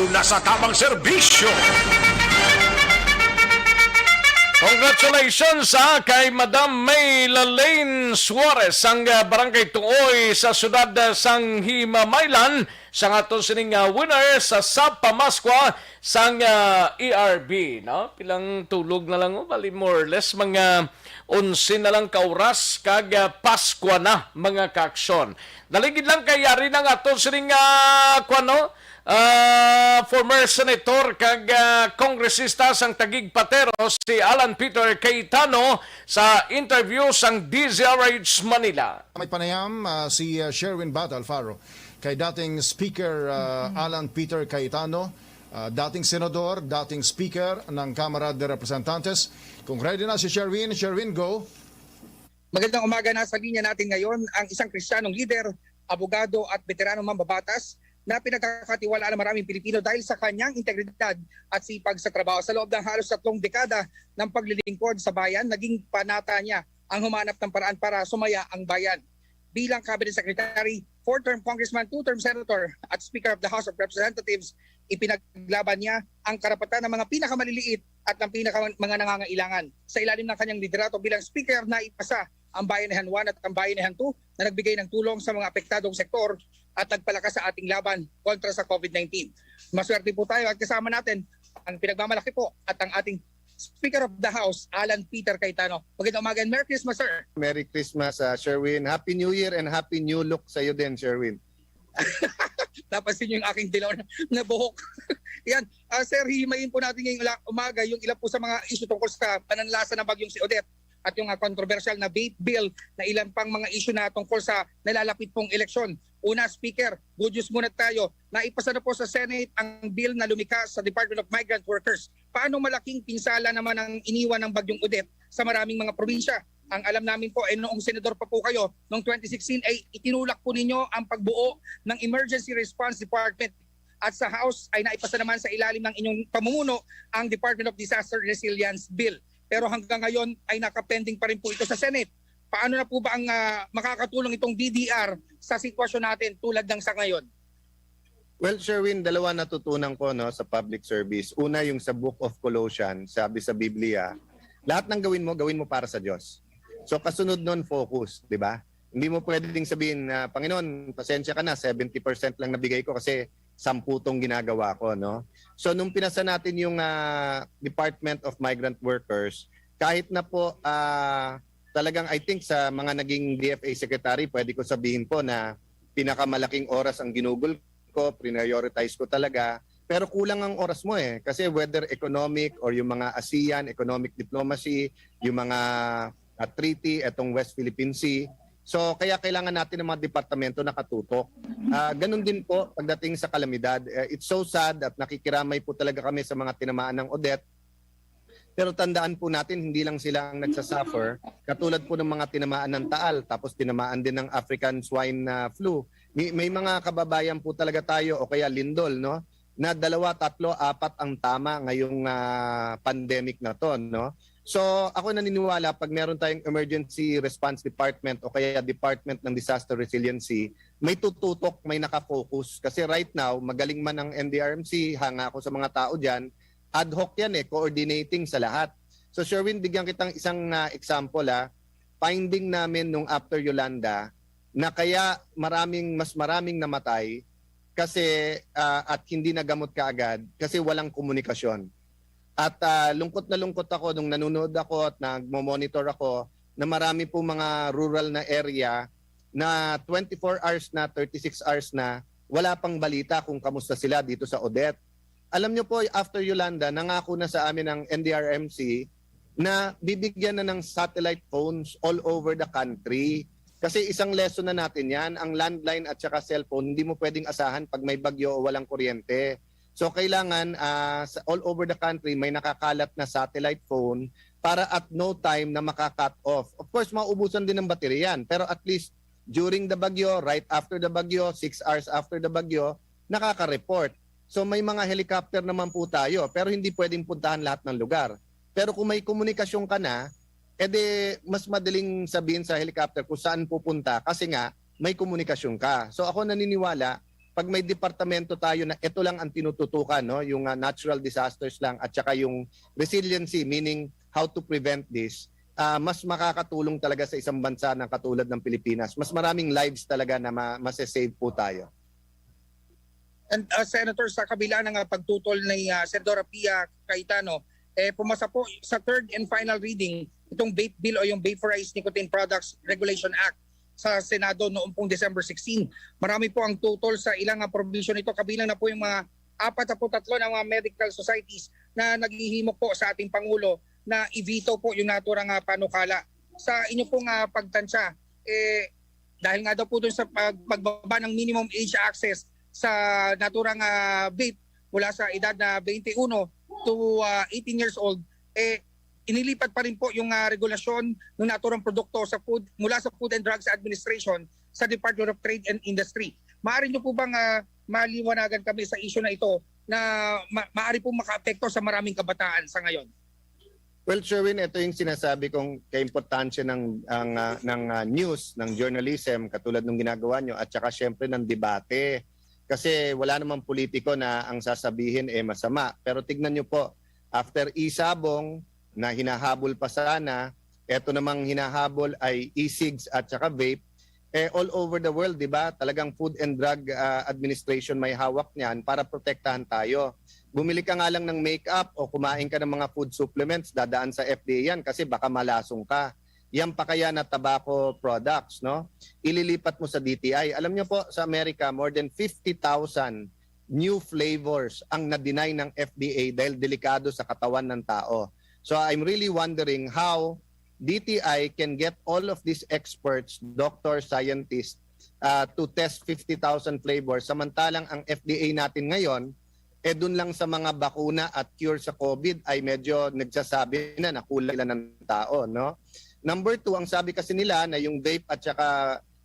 una sa tamang serbisyo. Congratulations, ha, kay Madam May Lalaine Suarez, ang, ah, Barangay Tuoy sa siyudad, ah, sang Himamaylan, sa aton sining, ah, winner sa Sa Pamaskwa sang, ah, A R B, no? Pilang tulog na lang, oh, bali more or less mga onse na lang ka oras kag, ah, Paskwa na, mga kaaksyon. Naligid lang kay yari na nga aton sining, ah, kuwan, no? Ah, former senator kag, ah, kongresista sang Taguig Pateros, si Alan Peter Cayetano, sa interview sang D Z R H Manila. May panayam, ah, si, ah, Sherwin Bata Alfaro kay dating Speaker, ah, Alan Peter Cayetano, ah, dating senador, dating Speaker ng Kamara de Representantes. Kung ready na si Sherwin, Sherwin, go. Magandang umaga. Nasa linya natin ngayon ang isang Kristiyanong lider, abogado at veteranong mambabatas na pinagkakatiwalaan ng maraming Pilipino dahil sa kanyang integridad at sipag sa trabaho. Sa loob ng halos tatlong dekada ng paglilingkod sa bayan, naging panata niya ang humanap ng paraan para sumaya ang bayan. Bilang cabinet secretary, four-term congressman, two-term senator, at Speaker of the House of Representatives, ipinaglaban niya ang karapatan ng mga pinakamaliliit at ng pinaka mga nangangailangan. Sa ilalim ng kanyang liderato bilang speaker, naipasa ang Bayanihan one at ang Bayanihan two na nagbigay ng tulong sa mga apektadong sektor at nagpalakas sa ating laban kontra sa COVID nineteen. Maswerte po tayo at kasama natin ang pinagmamalaki po at ang ating Speaker of the House, Alan Peter Cayetano. Magandang umaga and Merry Christmas, sir. Merry Christmas, ah, Sherwin. Happy New Year and Happy New Look sa'yo din, Sherwin. Napansin niyo yung aking dilaw na, na buhok. Yan. Ah, sir, hihimayin po natin ngayong ula-, umaga yung ilan po sa mga issue tungkol sa pananalasa ng bagyong si Odette at yung, ah, kontrobersyal na vape bill na ilan pang mga issue na tungkol sa nalalapit pong eleksyon. Una, Speaker, good news muna tayo. Naipasa na po sa Senate ang bill na lumikas sa Department of Migrant Workers. Paano malaking pinsala naman ang iniwan ng bagyong Odette sa maraming mga probinsya? Ang alam namin po, eh, noong senador pa po kayo, noong twenty sixteen, ay itinulak po ninyo ang pagbuo ng Emergency Response Department. At sa House ay naipasa naman sa ilalim ng inyong pamumuno ang Department of Disaster Resilience Bill. Pero hanggang ngayon ay nakapending pa rin po ito sa Senate. Paano na po ba ang, ah, makakatulong itong D D R sa sitwasyon natin tulad ng sa ngayon? Well, Sherwin, dalawa natutunan ko, no, sa public service. Una, yung sa Book of Colossians, sabi sa Biblia, "Lahat ng gawin mo, gawin mo para sa Diyos." So, kasunod nun, focus, di ba? Hindi mo pwedeng sabihin na, "Panginoon, pasensya ka na, seventy percent lang nabigay ko kasi sampu tong ginagawa ko," no? So, nung pinasa natin yung, ah, Department of Migrant Workers, kahit na po, ah, talagang, I think, sa mga naging D F A secretary, pwede ko sabihin po na pinakamalaking oras ang ginugol ko, prioritize ko talaga. Pero kulang ang oras mo eh. Kasi whether economic or yung mga ASEAN, economic diplomacy, yung mga, ah, treaty, etong West Philippine Sea. So, kaya kailangan natin ng mga departamento nakatutok. Ah, ganun din po pagdating sa kalamidad. Eh, it's so sad at nakikiramay po talaga kami sa mga tinamaan ng Odette. Pero tandaan po natin, hindi lang sila ang nagsasuffer. Katulad po ng mga tinamaan ng Taal, tapos tinamaan din ng African swine, ah, flu. May, may mga kababayan po talaga tayo o kaya lindol, no? Na dalawa, tatlo, apat ang tama ngayong, ah, pandemic na to, no? So, ako naniniwala pag meron tayong emergency response department o kaya department ng disaster resiliency, may tututok, may nakafocus. Kasi right now, magaling man ang N D R M C, hanga ako sa mga tao dyan, ad hoc yan eh, coordinating sa lahat. So, Sherwin, bigyan kitang isang, ah, example, ah. Finding namin nung after Yolanda na kaya maraming, mas maraming namatay kasi, ah, at hindi nagamot kaagad kasi walang komunikasyon. At, ah, lungkot na lungkot ako nung nanonood ako at nagmo-monitor ako na marami po mga rural na area na twenty-four hours na, thirty-six hours na, wala pang balita kung kamusta sila dito sa Odette. Alam niyo po, after Yolanda, nangako na sa amin ang N D R M C na bibigyan na ng satellite phones all over the country. Kasi isang lesson na natin yan, ang landline at saka cellphone, hindi mo pwedeng asahan pag may bagyo o walang kuryente. So kailangan, ah, sa, all over the country, may nakakalat na satellite phone para at no time na maka-cut off. Of course, mauubusan din ng baterya yan, pero at least during the bagyo, right after the bagyo, six hours after the bagyo, nakaka-report. So may mga helicopter naman po tayo, pero hindi pwedeng puntahan lahat ng lugar. Pero kung may komunikasyon ka na, edi mas madaling sabihin sa helicopter kung saan pupunta kasi nga may komunikasyon ka. So ako naniniwala, pag may departamento tayo na ito lang ang tinututukan, no, yung, ah, natural disasters lang at saka yung resiliency, meaning how to prevent this, ah, mas makakatulong talaga sa isang bansa na katulad ng Pilipinas. Mas maraming lives talaga na ma- masasave po tayo. And, uh, Senator, sa kabila ng, uh, pagtutol ni, uh, Senadora Pia Cayetano, eh, pumasa po sa third and final reading itong vape bill o yung Vaporized Nicotine Products Regulation Act sa Senado noong pong December sixteen. Marami po ang tutol sa ilang, uh, provision nito, kabilang na po yung mga apat na po tatlo na mga medical societies na naghihimok po sa ating Pangulo na i-veto po yung naturang, uh, panukala. Sa inyo pong, uh, pagtansya, eh, dahil nga daw po dun sa pag- pagbaba ng minimum age access sa naturang, ah, vape mula sa edad na twenty-one to, ah, eighteen years old, eh, inilipat pa rin po yung, ah, regulasyon ng naturang produkto sa food, mula sa Food and Drugs Administration sa Department of Trade and Industry. Maaari nyo po bang, ah, maliwanagan kami sa issue na ito na ma- maaari pong makaapekto sa maraming kabataan sa ngayon? Well, Sherwin, ito yung sinasabi kong kaimportansya ng, ang, ah, ng, ah, news, ng journalism, katulad ng ginagawa nyo, at saka syempre ng debate. Kasi wala namang politiko na ang sasabihin eh masama. Pero tignan nyo po, after e-sabong na hinahabol pa sana, eto namang hinahabol ay e-cigs at saka vape, eh, all over the world, di ba? Talagang Food and Drug, ah, Administration may hawak niyan para protektahan tayo. Bumili ka nga lang ng makeup o kumain ka ng mga food supplements, dadaan sa F D A yan kasi baka malasong ka. Yan pa kaya na tobacco products, no? Ililipat mo sa D T I. Alam niyo po, sa Amerika, more than fifty thousand new flavors ang na-deny ng F D A dahil delikado sa katawan ng tao. So I'm really wondering how D T I can get all of these experts, doctors, scientists, uh, to test fifty thousand flavors, samantalang ang F D A natin ngayon, eh, dun lang sa mga bakuna at cure sa COVID ay medyo nagsasabi na nakulang sila ng tao, no? Number two, ang sabi kasi nila na yung vape at saka,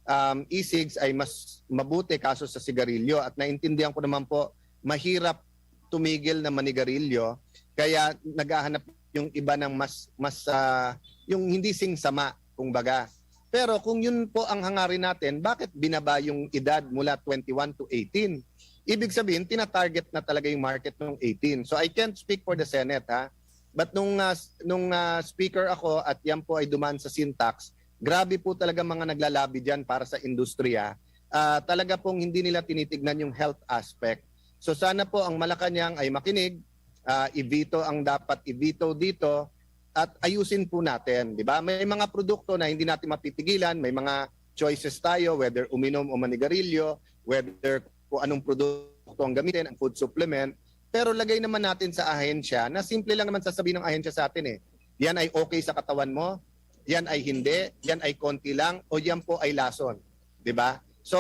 um, e-cigs ay mas mabuti kaso sa sigarilyo. At naintindihan ko naman po, mahirap tumigil na manigarilyo, kaya naghahanap yung iba ng mas, mas, ah, yung hindi singsama, kumbaga. Pero kung yun po ang hangarin natin, bakit binaba yung edad mula twenty-one to eighteen? Ibig sabihin, tina-target na talaga yung market ng eighteen. So I can't speak for the Senate, ha. But nung, ah, s- nung, ah, speaker ako at yan po ay dumaan sa Sintax, grabe po talaga mga naglalabi diyan para sa industriya. Ah, talaga pong hindi nila tinitignan yung health aspect. So sana po ang Malacañang ay makinig, ah, i-veto ang dapat i-veto dito at ayusin po natin, di ba? May mga produkto na hindi natin mapipigilan, may mga choices tayo, whether uminom o manigarilyo, whether kung anong produkto ang gamitin, ang food supplement, pero lagay naman natin sa ahensya na simple lang naman sasabihin ng ahensya sa atin eh. Yan ay okay sa katawan mo, yan ay hindi, yan ay konti lang, o yan po ay lason, di ba? So,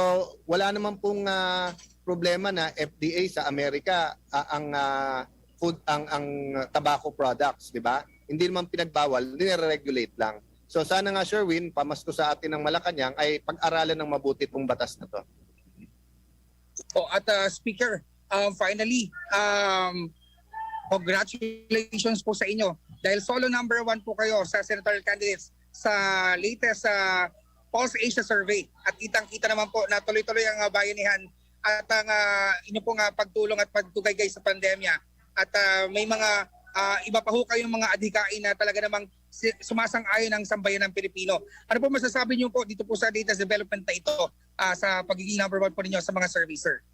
wala naman pong, ah, problema na F D A sa Amerika, ah, ang, ah, food, ang, ang tobacco products, di ba? Hindi naman pinagbawal, nire-regulate lang. So sana nga, Sherwin, pamasko sa atin ng Malacañang ay pag-aralan ng mabuti itong batas na to. Oh, at, uh, Speaker, um, finally, um, congratulations po sa inyo dahil solo number one po kayo sa senatorial candidates sa latest, uh, Pulse Asia Survey. At kitang-kita naman po na tuloy-tuloy ang, uh, bayanihan at ang, uh, inyo pong, uh, pagtulong at pagtugay guys sa pandemya. At, uh, may mga, ah, iba pa ho kayong mga adhikain na talaga namang si-, sumasang-ayon ang sambayan ng Pilipino. Ano po masasabi niyo po dito po sa latest development na ito, ah, sa pagiging number one po ninyo sa mga survey, sir?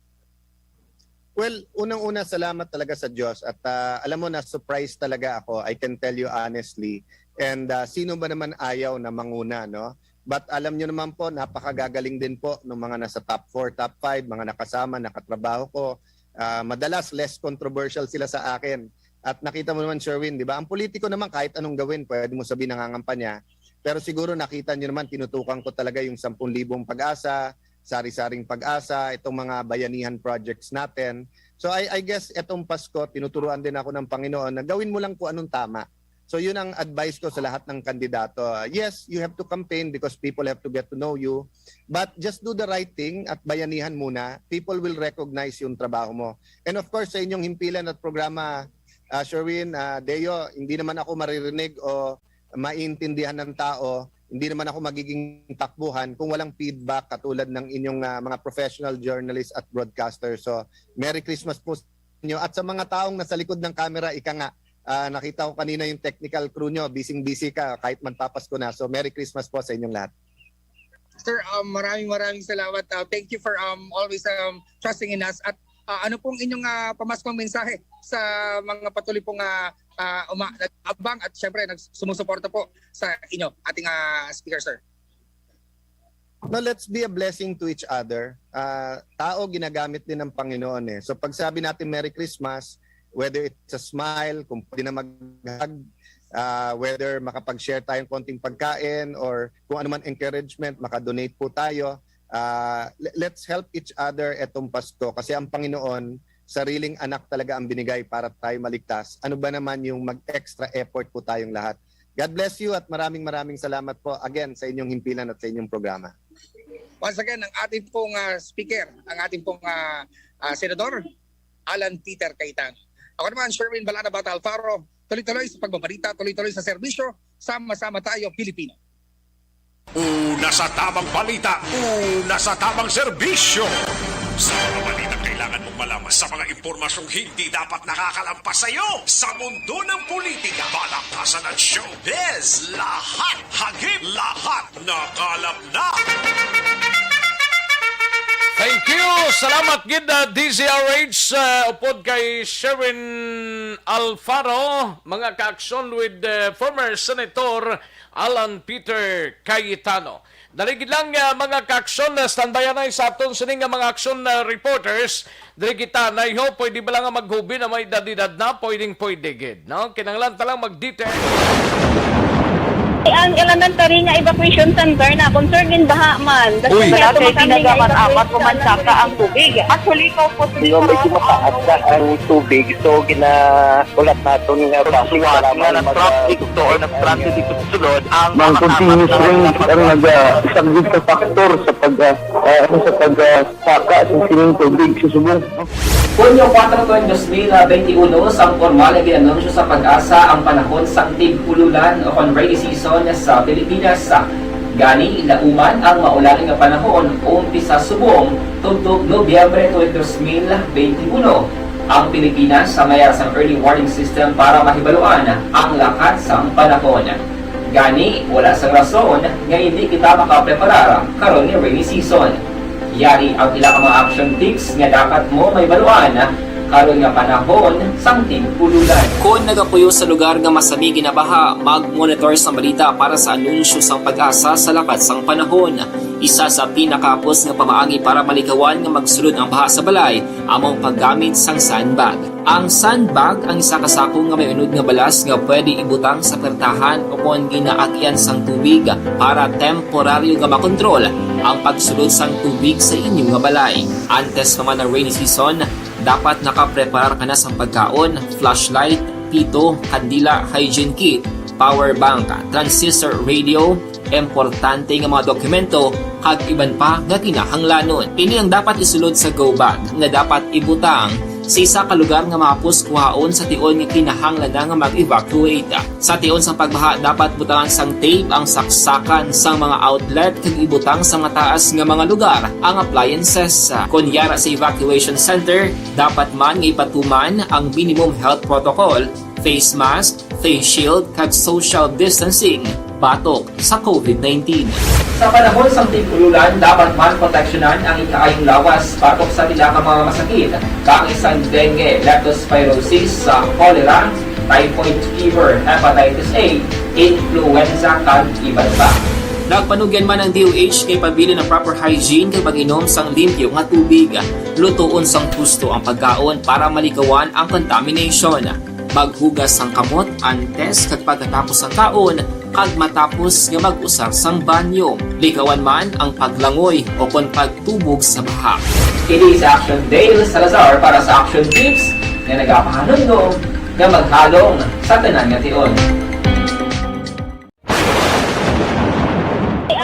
Well, unang-una, salamat talaga sa Diyos. At ah, alam mo, na-surprise talaga ako, I can tell you honestly. And ah, sino ba naman ayaw na manguna, no? But alam nyo naman po, napakagagaling din po ng mga nasa top four, top five, mga nakasama, nakatrabaho ko. Ah, madalas, less controversial sila sa akin. At nakita mo naman, Sherwin, di ba? Ang politiko naman, kahit anong gawin, pwede mo sabihin nangangampanya. Pero siguro nakita nyo naman, tinutukan ko talaga yung sampung libong PAGASA, sari-saring PAGASA, itong mga bayanihan projects natin. So I, I guess itong Pasko, tinuturuan din ako ng Panginoon na gawin mo lang kung anong tama. So yun ang advice ko sa lahat ng kandidato. Uh, yes, you have to campaign because people have to get to know you. But just do the right thing at bayanihan muna. People will recognize yung trabaho mo. And of course, sa inyong himpilan at programa, uh, Sherwin, uh, Deo, hindi naman ako maririnig o maintindihan ng tao, hindi naman ako magiging takbuhan kung walang feedback katulad ng inyong ah, mga professional journalists at broadcasters. So, Merry Christmas po sa inyo. At sa mga taong nasa likod ng camera, ika nga, ah, nakita ko kanina yung technical crew nyo, busy-busy ka kahit magpapasko na. So, Merry Christmas po sa inyong lahat. Sir, um, maraming maraming salamat. Uh, thank you for um, always um, trusting in us. At uh, ano pong inyong uh, pamaskong mensahe sa mga patuloy pong uh, uh, uma- nag-abang at syempre nag- sumusuporta po sa inyo, ating uh, speaker, sir? No, let's be a blessing to each other. Uh, tao ginagamit din ng Panginoon eh. So pag sabi natin Merry Christmas, whether it's a smile, kung pwede na mag-hug, uh, whether makapag-share tayong konting pagkain or kung ano man encouragement, makadonate po tayo. Uh, let's help each other etong Pasko kasi ang Panginoon, sariling anak talaga ang binigay para tayo maligtas. Ano ba naman yung mag-extra effort po tayong lahat? God bless you at maraming maraming salamat po again sa inyong himpilan at sa inyong programa. Once again, ang ating pong uh, speaker, ang ating pong uh, uh, senador, Alan Peter Cayetano. Ako naman, Sherwin Balana Bata Alfaro, tuloy-tuloy sa pagbabalita, tuloy-tuloy sa serbisyo, sama-sama tayo, Pilipino. Una sa tamang balita, una sa tamang serbisyo. Sa mga balitang kailangan mong malaman, sa mga impormasyong hindi dapat nakakalampas sa iyo, sa mundo ng politika, balakasan at showbiz, lahat hagip, lahat nakalap na. Thank you! Salamat gid uh, D Z R H uh, upod kay Sherwin Alfaro, mga kaaksyon with uh, former Senator Alan Peter Cayetano. Dali gid lang uh, mga kaaksyon, uh, standby anay sa aton sini nga mga aksyon uh, reporters. Diri kita, naiho, pwede ba lang nga maghubi na may edad-edad na? Pwedeng pwede gid, no? Kinahanglan ta lang mag-detail. Ang elementary nga evacuation center na concern din baha man. Uy, kay tinagaman apat o mansaka ang tubig. Actually, ko po medyo mataas na ang tubig. So, gina ulat naton nga basi nga nag-traffic to or nag-transit dito sa sulod ang mga continuous rain ang nagasaglit sa factor sa pag ah, ah, ano, sa pag ah, saka sa sining tubig sa subong. Hunyo kuwatro, dos mil benti uno, sang pormal nga gin-anunsyo sa PAGASA ang panahon sang tig-ululan o kon rainy season sa Pilipinas. Gani, lauman ang maulan nga panahon umpisa subong tubtob Nobyembre tuig dos mil benti uno. Ang Pilipinas sa mayar sang early warning system para mahibaluan ang lakat sang panahon. Gani, wala sang rason nga hindi kita makapreparar karon nga rainy season. Yari ang ila ka mga action tips nga dapat mo mahibaluan karon nga panahon sang tig-ululan. Kon nagapuyo sa lugar nga masami ginabaha, mag-monitor sang balita para sa anunsyo sang PAGASA sa lakat sang panahon. Isa sa pinakahapos nga pamaagi para malikawan nga magsulod ang baha sa balay amo ang paggamit sang sandbag. Ang sandbag ang isa ka sako nga may unod nga balas nga pwede ibutang sa pertahan o kon ginaagyan sang tubig para temporaryo nga makontrol ang pagsulod sang tubig sa inyo nga balay. Antes pa man ang rainy season, dapat nakapreparar ka na sang pagkaon, flashlight, pito, kandila, hygiene kit, power bank, transistor radio, importante nga mga dokumento, kag iban pa nga kinahanglanon. Ini ang dapat isulod sa go bag nga dapat ibutang sa isa ka lugar nga mahapos kuhaon sa tion nga kinahanglan na nga mag-evacuate. Sa tion sang pagbaha, dapat butangan sang tape ang saksakan sang mga outlet kag ibutang sa mataas nga mga lugar ang appliances. Kon yara sa evacuation center, dapat man nga ipatuman ang minimum health protocol face mask, face shield, kag social distancing batok sa COVID nineteen. Sa panahon sang tig-ululan, dapat man proteksyonan ang ikaayong lawas batok sa pila ka mga masakit, kaangay sang dengue, leptospirosis, sa cholera, typhoid fever, hepatitis A, influenza, kag iban pa. Nagpanugyan man ang D O H kay pabilin ang proper hygiene kag pag-inom sang limpyo nga tubig. Lutoon sang husto ang pagkaon para malikawan ang contamination. Maghugas sang kamot antes kag pagkatapos sang kaon kag matapos nga mag-usar sang banyo. Likawan man ang paglangoy o kon pagtubog sa baha. Kini si Action Dale Salazar para sa Action Tips nga nagapahanumdom nga maghalong sa tanan nga tion.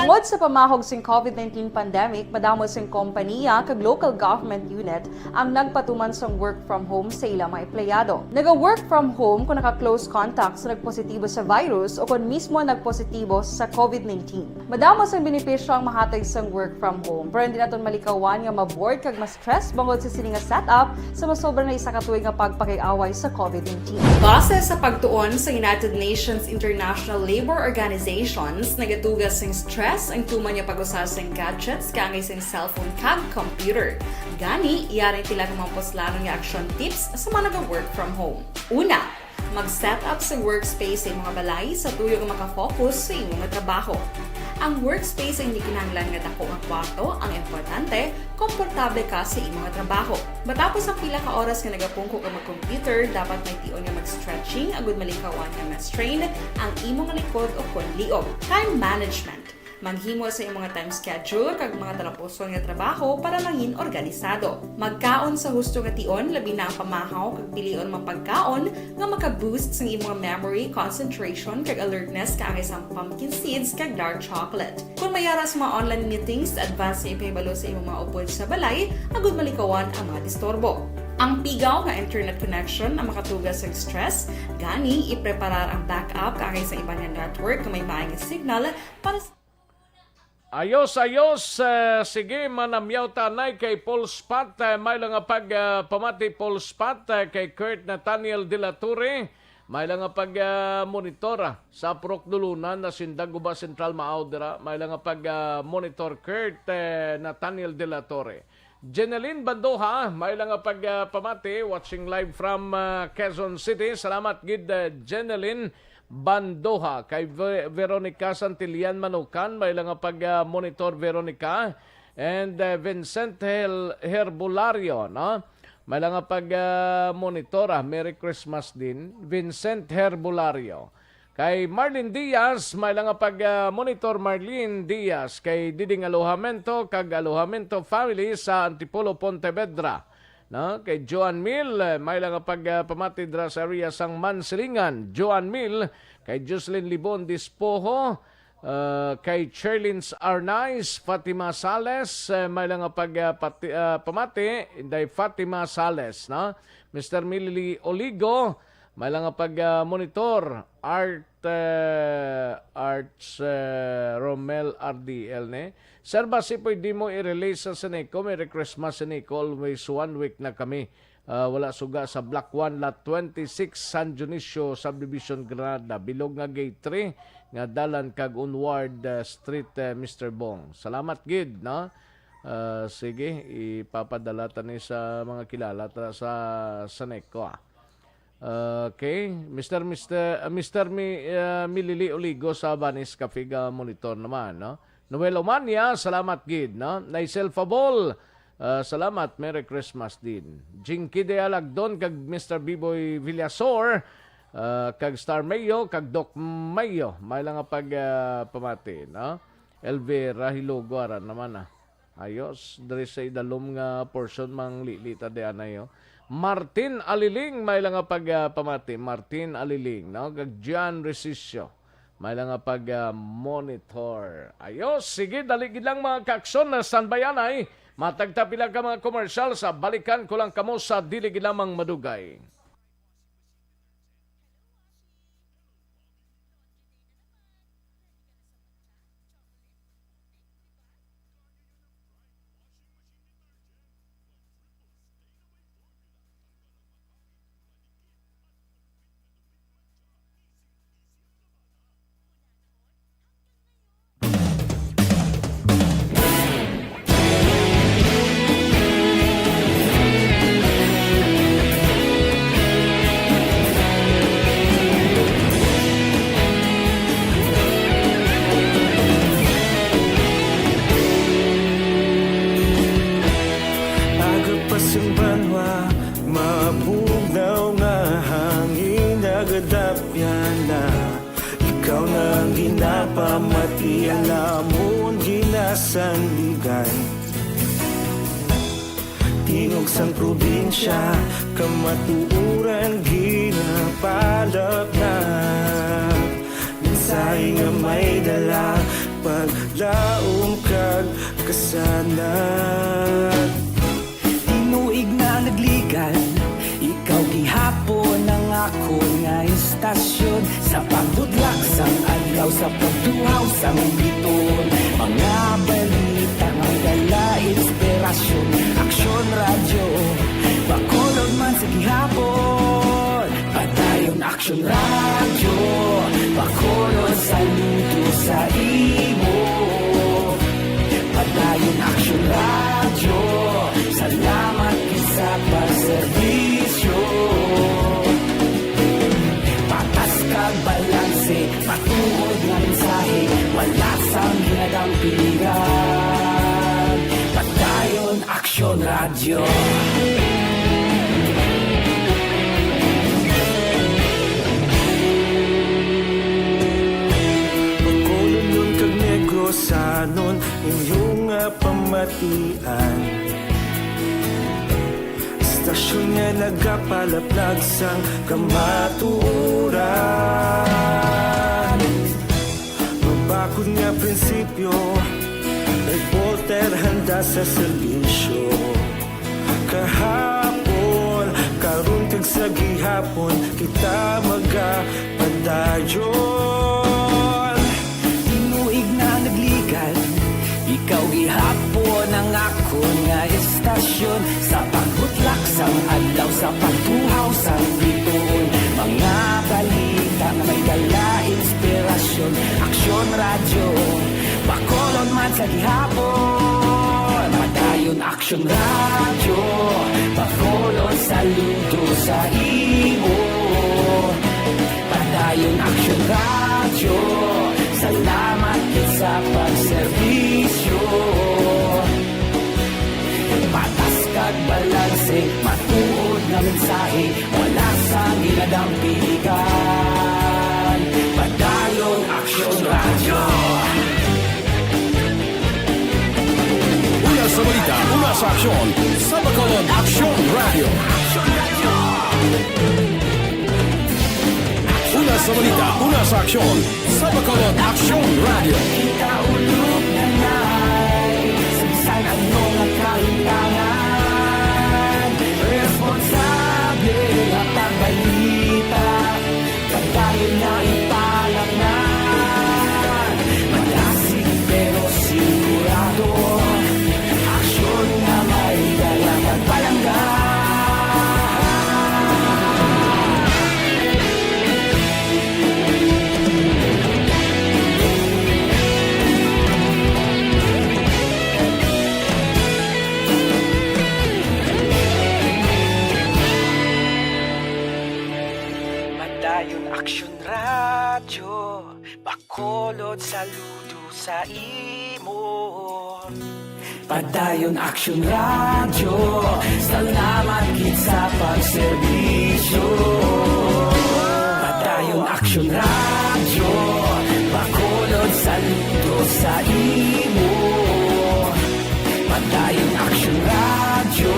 Tungod sa pamahog sing COVID nineteen pandemic, madamo sing kompaniya kag local government unit ang nagpatuman sang work from home sa ila mga empleyado. Naga-work from home kung naka-close contact sa nagpositibo sa virus o kon mismo nagpositibo sa COVID nineteen. Madamo sang benepisyo ang mahatag sang work from home, pero hindi naton malikawan nga ma-bored kag ma-stress bangod sa sini nga setup sa masobra na isa ka tuig nga pagpakig-away sa COVID nineteen. Base sa pagtuon sa United Nations International Labour Organizations, nagatuga sing stress ang tuman nga pag-usa sing gadgets kaangay sing cellphone kag computer. Gani, yari pila ka mga puslanon nga action tips sa mga naga-work from home. Una, mag-set up sa workspace sa imong balay sa tuyo nga makafocus sa imo nga trabaho. Ang workspace ay hindi kinahanglan nga dako nga kwarto, ang importante, komportable ka sa imo nga trabaho. Matapos ang pila ka oras nga nagapungko ka mag-computer, dapat may tion nga mag-stretching agud malikawan nga ma-strain ang imo nga likod o kon liog. Time management. Maghimo sa imo nga time schedule kag mga talapuson nga trabaho para mangin organisado. Magkaon sa husto nga tion, labi na ang pamahaw kag pilion mga pagkaon nga maka-boost sang imo nga memory, concentration kag alertness kaangay sang pumpkin seeds kag dark chocolate. Kon may ara sa mga online meetings, advance nga ipahibalo sa imo mga upod sa balay agud malikawan ang mga disturbo. Ang pigaw nga internet connection ang makatuga sa stress, gani ipreparar ang backup kaangay sa iban nga network nga may maay nga signal para sa Ayos, ayos. Eh, sige, manamyaw tanay kay Paul Spot. Eh, may lang nga pag, ah, pamati Paul Spot, eh, kay Kurt Nathaniel de la Torre. May lang nga pag, ah, monitor, ah, sa Purok Dulunan na Sindag Guba Central Maaw dira. May lang nga pag, ah, monitor Kurt, eh, Nathaniel de la Torre. Jeneline Bandoha, may lang nga pag, ah, pamati, watching live from, ah, Quezon City. Salamat gid, ah, Jeneline Bandoha, kay Ve-, Veronica Santillan Manukan, may lang nga pag, ah, monitor Veronica, and, ah, Vincent Hel-, Herbolario, no? May lang nga pag, ah, monitor, ah. Merry Christmas din, Vincent Herbolario. Kay Marlene Diaz, may lang nga pag, ah, monitor Marlene Diaz, kay Diding Alojamento kag Alojamento family sa Antipolo, Pontevedra. No? Kay Joan Mil, eh, may lang nga pag, ah, pamati dira sa area sang Mansilingan. Joan Mil, kay Jocelyn Libon Dispoho, ah, kay Cherlins Arnaiz, Fatima Sales, eh, may lang nga pag, ah, pati-, ah, pamati, Inday Fatima Sales, no? Mister Milili Oligo, may lang nga pag, ah, monitor, Art, eh, Arts, eh, Romel R D L, ne? Sir, basi pwede mo i-release sa Seneco? Merry Christmas, Seneco. Always one week na kami. Ah, wala suga sa Block one, Lot twenty-six, San Dionisio Subdivision, Granada. Bilog nga Gate three, nga dalan kag Onward, ah, Street, eh, Mister Bong. Salamat gid, no? Ah, sige, ipapadala ta ni sa mga kilala ta sa Seneco, ah. Okay, Mister, Mister, uh, Mister Mi, uh, Milili Oligo sa Banis Cafe ga monitor naman, no? Noel Omania, salamat gid, no? Naisel Fabol, uh, salamat, Merry Christmas din. Jinky de Alagdon kag Mister Biboy Villasor, uh, kag Star Mayo, kag Doc Mayo, may lang nga pag, uh, pamati, no? Elvira Hilogo, ara naman, ah. Ayos, diri sa idalom nga portion, manglili ta di anay, oh. Martin Aliling, may lang nga pag, ah, pamati. Martin Aliling, no? Kag Gian Resisio, may lang nga pag, ah, monitor. Ayos, sige, dali gid lang, mga kakson, na standby anay. Matag ta pila ka mga commercial, sa balikan ko lang kamo sa dili gid lamang madugay. Pasang banwa, mabugnaw nga hangin nagadapyan na. Ikaw na ang ginapamati, ang lamon ginasandigan. Tingog sang probinsya, kamatuoran ginapalapnap. Mensahe nga may dala, paglaom kag kasanag. Tinuig na nagligad, ikaw gihapon ang akon nga istasyon. Sa pagbudlak sang adlaw, sa pagtuhaw sang bituon, mga balita nga dala inspirasyon. Aksyon Radyo, Bacolod man sa gihapon. Padayon Aksyon Radyo, Bacolod, saludo sa imo. Padayon Aksyon Radyo, salamat gid sa pagserbisyo. Patas kag balanse, matuod nga mensahe, wala sang ginadampigan. Padayon Aksyon Radyo. Bacolodnon kag Negrosanon, inyo nga pamatian. Istasyon nga nagapalaplag sang kamatuoran. Mabakod nga prinsipyo, reporter handa sa serbisyo. Kahapon, karon kag sa gihapon, kita magapadayon. Tinuig na nagligad, ikaw gihapon ang akon nga istasyon. Sa pagbutlak sang adlaw, sa pagtuhaw sang bituon, mga balita nga may dala inspirasyon. Aksyon Radyo, Bacolod man sa gihapon. Padayon Aksyon Radyo, Bacolod, saludo sa imo. Padayon Aksyon Radyo, salamat gid sa pagserbisyo. Patas kag balanse, matuod nga mensahe, wala sang ginadampigan. Padayon Aksyon Radyo. Una sa balita, una sa aksyon, sa Bacolod Aksyon Radyo. Una sa balita, una sa aksyon, sa Bacolod Aksyon Radyo. Kita ulog na nai, sa bisan ano nga kahintangan, responsable nga pagbalita. Padayon na ipalaknad, madasig pero sigurado. Aksyon nga may dala kag palangga. Padayon Aksyon Radyo, Bacolod, saludo sa imo. Padayon Aksyon Radyo, salamat gid sa pagserbisyo. Padayon Aksyon Radyo, Bacolod, saludo sa imo. Padayon Aksyon Radyo,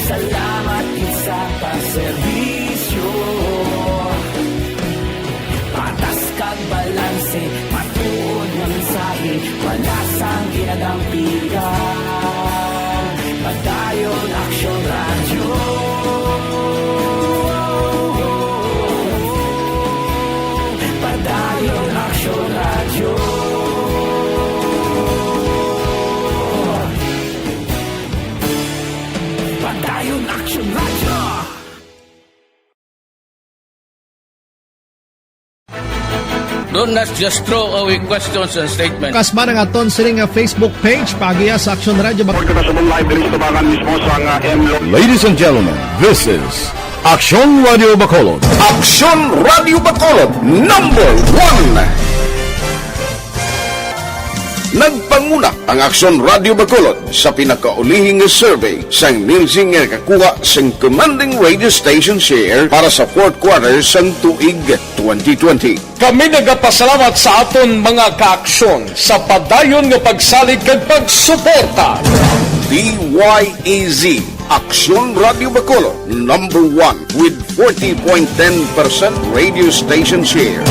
salamat gid sa pagserbisyo. Patas kag balanse, matuod nga mensahe, wala sang ginadampigan. Padayon Aksyon Radyo. Padayon Aksyon Radyo. Padayon Aksyon Radyo. Do not just throw away questions and statements. Kasmaran aton sini nga Facebook page, paagiha sa Aksyon Radyo Bacolod. Kita sa live diri sa tubangan mismo sa nga M Lo- Ladies and gentlemen, this is Aksyon Radyo Bacolod. Aksyon Radyo Bacolod, number one. Nagpanguna ang Aksyon Radio Bacolod sa pinakaulihing nga survey sang Nielsen nga nakakuha sang commanding radio station share para sa fourth quarter sang tuig twenty twenty. Kami nagapasalamat sa aton mga kaaksyon sa padayon nga pagsalig kag pagsuporta. D Y E Z, Aksyon Radio Bacolod, number one with forty point ten percent radio station share.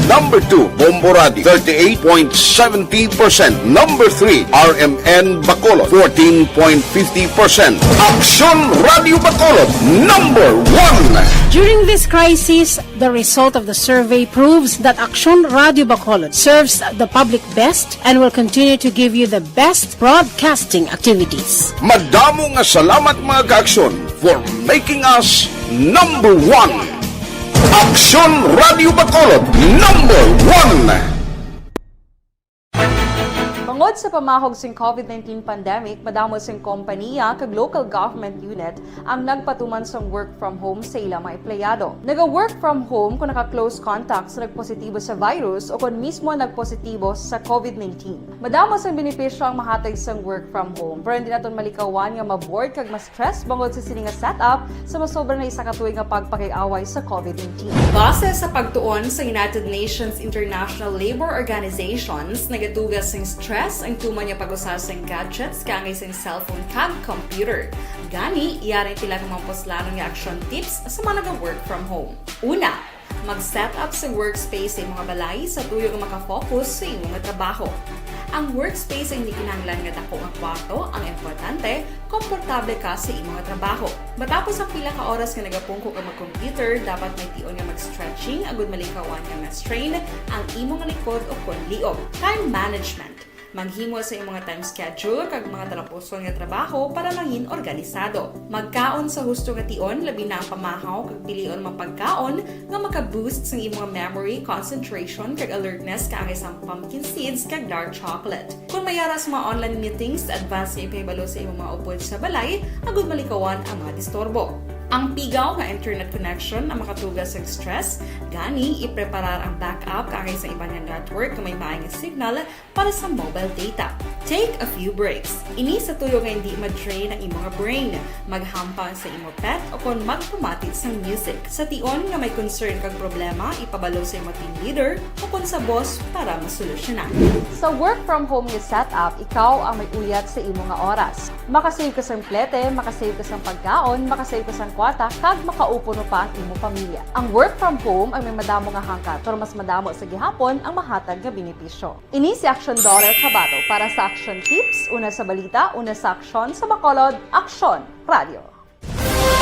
Number two, Bombo Radio, thirty-eight point seventy percent. Number three, R M N Bacolod, fourteen point fifty percent. Aksyon Radio Bacolod, number one. During this crisis, the result of the survey proves that Aksyon Radio Bacolod serves the public best and will continue to give you the best broadcasting activities. Madamo nga salamat, mga kaaksyon, for making us number one. Aksyon Radio Bacolod, number one. Bangod sa pamahog sing covid nineteen pandemic, madamo sing kompaniya kag local government unit ang nagpatuman sang work from home sa ila mga empleyado. Naga-work from home kung naka-close contact sa nagpositibo sa virus o kon mismo nagpositibo sa covid nineteen. Madamo sang benepisyo ang mahatag sang work from home, pero hindi naton malikawan nga ma-bored kag ma-stress bangod sa sini nga setup sa masobra na isa ka tuig nga pagpakig-away sa covid nineteen. Base sa pagtuon sa United Nations International Labour Organizations, nagatugas sing stress ang tuman nga pag-usa sing gadgets kaangay sing cellphone kag computer. Gani, yari ang pila ka mga puslanon nga action tips sa mga naga-work from home. Una, mag-set up sa workspace sa imong balay sa tuyo nga makafocus sa imong trabaho. Ang workspace ay hindi kinahanglan nga dako nga kwarto, ang importante, komportable ka sa imong trabaho. Matapos ang pila ka oras nga nagapungko ka mag-computer, dapat may tion nga mag-stretching agud malikawan nga ma-strain ang imong likod o kon liog. Time management. Maghimo sa imong mga time schedule kag mga talapuson nga trabaho para mangin organisado. Magkaon sa husto nga tion, labi na ang pamahaw kag pilion mga pagkaon nga maka-boost sang imong memory, concentration, kag alertness kaangay sang pumpkin seeds kag dark chocolate. Kon may ara sa mga online meetings, advance nga ipahibalo sa imong mga upod sa balay agud malikawan ang mga disturbo. Ang pigaw nga internet connection ang makatugas sa stress, gani ipreparar ang backup kaangay sa iban nga network nga may maay nga signal para sa mobile data. Take a few breaks. Ini sa tuyo nga hindi ma-drain ang imo nga brain. Maghampang sa imo pet o kon magpamati sang music. Sa tion nga may concern kag problema, ipabalo sa imo team leader o kon sa boss para masolusyonan. Sa work from home nga setup, ikaw ang may uyat sa imo nga oras. Makasave ka sang plete, makasave ka sang pagkaon, makasave ka sang kwarta, kag makaupuno pa ang imo pamilya. Ang work from home ang may madamo nga hangkat, pero mas madamo sa gihapon ang mahatag nga benepisyo. Ini si Action Daughter Kabato para sa Action Tips, una sa balita, una sa aksyon, sa Bacolod, Aksyon Radio.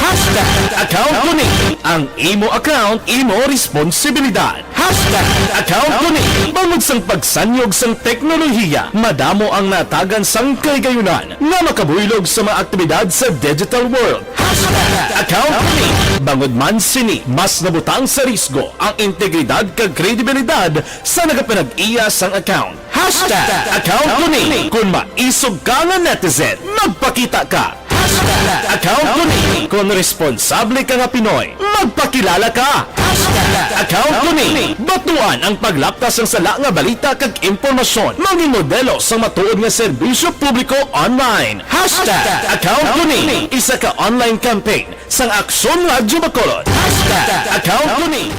Hashtag account ko ni. Ang imo account, imo responsibilidad. Hashtag account ko ni. Bangod sang pagsanyog sang teknolohiya, madamo ang natagan sang kahigayunan nga makabuylog sa mga aktibidad sa digital world. Hashtag account ko ni. Bangod man sini, mas nabutang sa risgo ang integridad kag kredibilidad sa nagapanag-iya sang account. Hashtag account ko ni. Kung maisog ka nga netizen, magpakita ka. Hashtag account ko ni. Kung responsable ka nga Pinoy, magpakilala ka. Hashtag account ko ni. Batuan ang paglaptas sang sala nga balita kag impormasyon. Mangin modelo sa matuod nga serbisyo publiko online. Hashtag account ko ni. Isa ka online campaign sang Aksyon Radyo Bacolod. Hashtag account ko ni.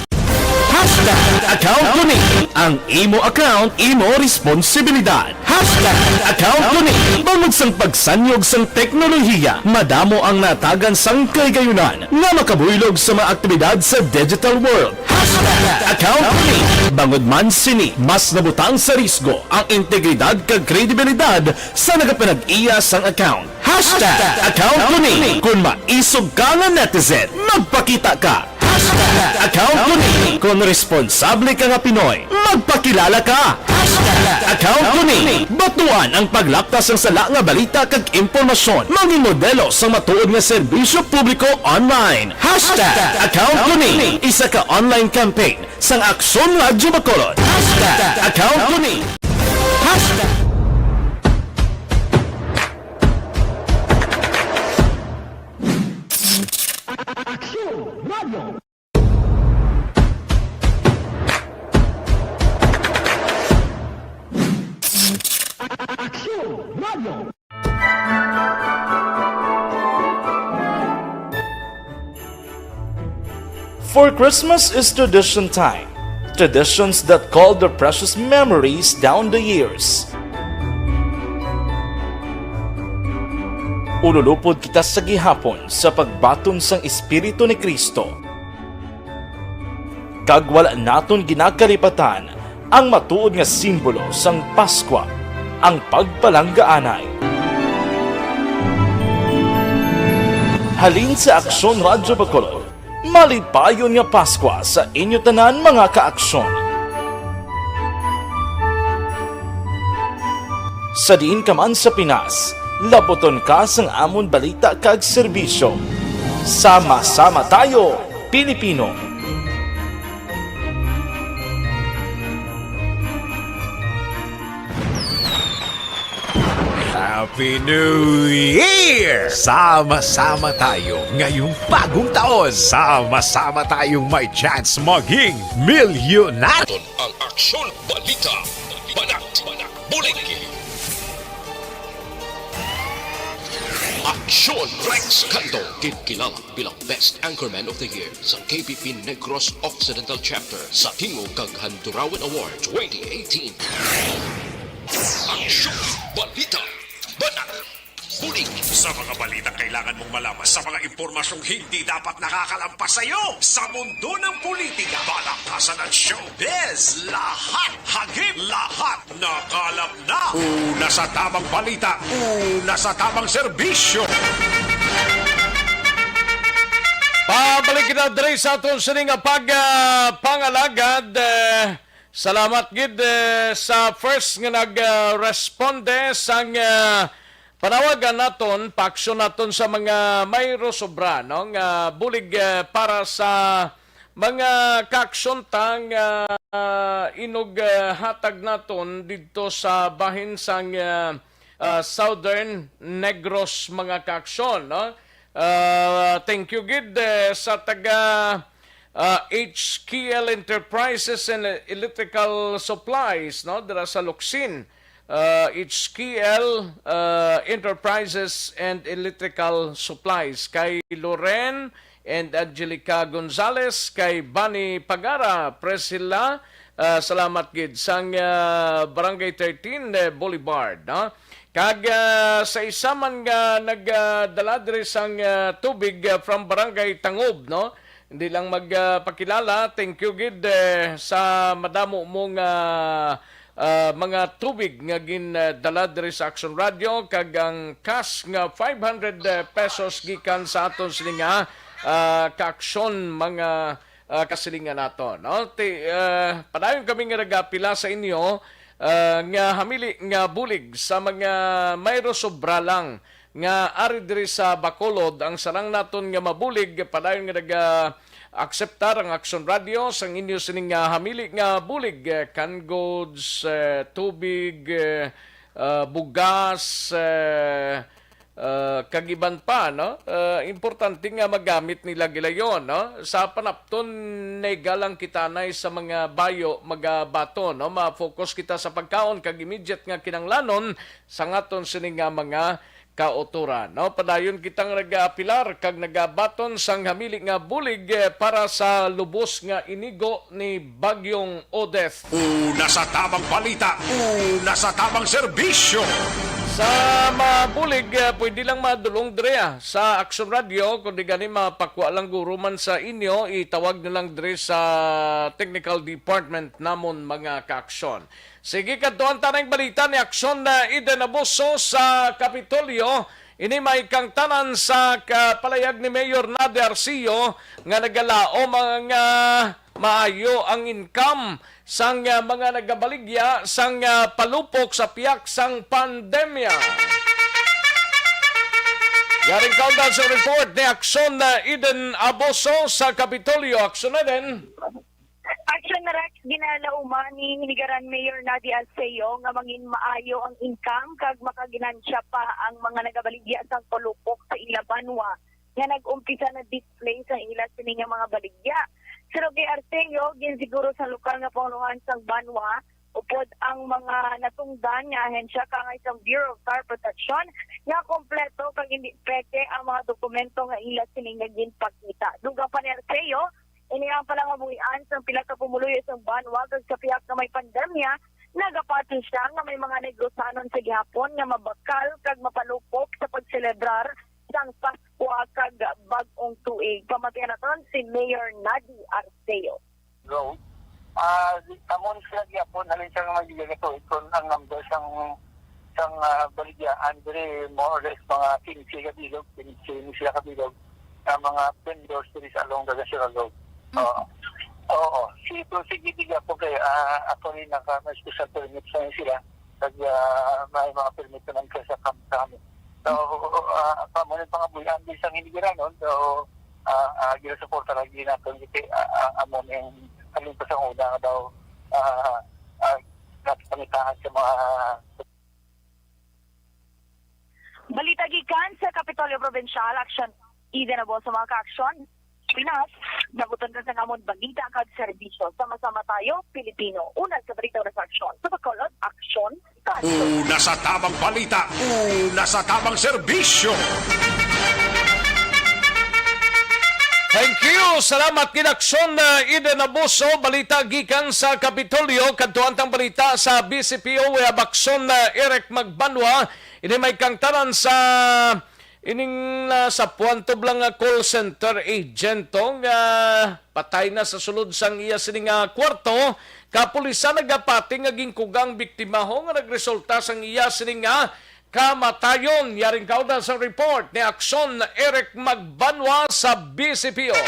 Hashtag account ko ni. Ang imo account, imo responsibilidad. Hashtag account ko ni. Bangod sang pagsanyog sang teknolohiya, madamo ang natagan sang kahigayunan nga makabuylog sa mga aktibidad sa digital world. Hashtag account ko ni. Bangod man sini, mas nabutang sa risgo ang integridad kag kredibilidad sa nagapanag-iya sang account. Hashtag account ko ni. Kung maisog ka nga netizen, magpakita ka. Hashtag account ko ni. Kung responsable ka nga Pinoy, magpakilala ka. Hashtag account ko ni. Batuan ang paglaptas sang sala nga balita kag impormasyon. Mangin modelo sa matuod nga serbisyo publiko online. Hashtag account ko ni. Isa ka online campaign sang Aksyon Radyo Bacolod. Hashtag account ko ni. Hashtag Aksyon Radyo. Aksyon Radio. For Christmas is tradition time. Traditions that call their precious memories down the years. Ululupod kita sa gihapon sa pagbaton sang Espiritu ni Cristo. Kag wala naton ginakalipatan ang matuod nga simbolo sang Paskwa, ang pagpalanggaanay. Halin sa Aksyon Radyo Bacolod, malipayon nga Paskwa sa inyo tanan, mga kaaksyon. Sa diin ka man sa Pinas, labuton ka sang amon balita kag serbisyo. Sama-sama tayo, Pilipino! Happy New Year! Sama-sama tayo ngayong bagong taon. Sama-sama tayong may chance maging milyonaryo. Ang Aksyon Balita, Banat, Bulig. Aksyon Rex Canto, ginkilala bilang Best Anchorman of the Year sa K P P Negros Occidental Chapter sa Tingog kag Handurawan Award twenty eighteen. Aksyon, balita, banat, bulig. Sa mga balita kailangan mong malaman, sa mga impormasyong hindi dapat nakakalampas sa iyo, sa mundo ng politika, balakasan at showbiz, lahat hagip, lahat nakalap na. Una sa tamang balita, una sa tamang serbisyo. Pabalik kita diri sa aton sini nga pag, ah, pangalagad. Eh, salamat gid, eh, sa first nga nag, ah, responde sang, ah, panawagan naton, paaksyon naton sa mga mayro sobra, no, nga bulig, eh, para sa mga kaaksyon ta nga, ah, inug, ah, hatag naton didto sa bahin sang, ah, ah, Southern Negros, mga kaaksyon, no? Ah, thank you gid, eh, sa taga, ah, H K L Enterprises and Electrical Supplies, no, dira sa Locsin. Ah, H K L, ah, Enterprises and Electrical Supplies, kay Loren and Angelica Gonzalez, kay Bani Pagara, Priscilla, ah, salamat gid, sang, ah, Barangay thirteen, eh, Boulevard, no? Kag, ah, sa isa man nga nagdala diri sang, ah, tubig, ah, from Barangay Tangob, no? Hindi lang magpakilala, thank you gid, eh, sa madamo mong, ah, ah, mga tubig nga gindala diri sa Aksyon Radio, kag ang cash nga five hundred pesos gikan sa aton sini nga, ah, kaaksyon, mga, ah, kasilingan nato, no? Ti-, ah, padayon kami nga nagapila sa inyo, ah, nga hamili nga bulig sa mga mayro sobra lang nga ari diri sa Bacolod. Ang sarang naton nga mabulig, padayon nga naga-akseptar ang Aksyon Radio sang inyo sining nga hamili nga bulig, eh, canned goods, eh, tubig, eh, ah, bugas, eh, ah, kag iban pa, no? Ah, importante nga magamit nila gilayon, no? Sa panapton, nega lang kita nay sa mga bayo magabaton, no? Ma-focus kita sa pagkaon kag immediate nga kinahanglanon sa ngaton sini nga mga kautoran, no? Padayon kitang nagaapilar kag nagabaton sang hamili nga bulig, eh, para sa lubos nga inigo ni Bagyong Odette. Una sa tamang balita, una sa tamang serbisyo. Sa mabulig, eh, pwede lang madulong diri, ah, sa Aksyon Radio, kundi gani mapakwa lang guro man sa inyo, itawag na lang diri sa technical department namon, mga kaaksyon. Sige, kadtuan ta na ang balita ni Aksyon na Eden Abuso sa Kapitolyo. Ini may kangtanan sa ka-, palayag ni Mayor Nader Arceo nga nagalaom ang, ah, maayo ang income sang, ah, mga nagabaligya sang, ah, palupok sa piyak sang pandemya. Yaring kaundan sa report ni Aksyon na Eden Abuso sa Kapitolyo. Aksyon, Eden. Aksyon, Rex, ginalauman ni Hinigaran Mayor Nader Arceo nga mangin maayo ang income kag makaginansya pa ang mga nagabaligya sang palupok sa ila banwa nga nag-umpisa na display sa ila sini nga mga baligya. Suno kay Arceo, ginsiguro sa lokal nga pangulohan sang banwa, o upod ang mga natungdan nga ahensya kaangay sang Bureau of Fire Protection nga kompleto kag hindi peke ang mga dokumento nga ila sini nga ginpakita. Dugang pa ni Arceo, ini ang panangabuhian sang pila ka pumuluyo sang banwa kag sa pihak nga may pandemya, nagapati siya nga may mga Negrosanon sa gihapon nga mabakal kag mapalupok sa pagselebrar sang Paskwa kag Bag-ong Tuig. Pamatian naton si Mayor Nadi Arceo. Road. Ah, di, amo ni sila gihapon, halin sa mga giga katuig kon ang number sang, sang, ah, baligya, andre, more or less, mga quince ka bilog, quince ni sila ka bilog, nga mga vendors diri sa along National Road. Mm. Oo. Oo. Si, pero sige, di gihapon kay, ah, actually, naka, may special permit sa sila. Kag, ah, may mga permit na lang sa kam-, sa kami. So, ah, amo ni pangabuhian di sang hindi giranon. So, ah, ah, ginasuporta lagi naton kasi, ah, ah, amo ni ang kalimpas ang una nga daw, ah, ah, napangitaan sa mga Balita gikan sa Kapitolyo Provincial, Aksyon Eden Abuso, mga ka-aksyon. Pinas, nabutan ka sa amon balita kag serbisyo. Sama-sama tayo, Pilipino. Una sa balita, una sa aksyon. Sa Bacolod, aksyon, kaso. Una sa tabang balita, una sa tabang serbisyo. Thank you. Salamat, Ginaksyon, uh, Eden Abuso. Balita gikan sa Kapitolyo. Kadto ang balita sa B C P O, uh, Bakson, uh, Eric Magbanwa. Ini may kangtanan sa ining, ah, sa Puan Tublang nga call center agent to nga patay na sa sulod sang iya sini nga kwarto. Kapulisan nagapati nga ginkugang biktima ho nga nagresulta sang iya sini nga kamatayon. Yaring kauda sa report ni Aksyon Eric Magbanwa sa B C P O.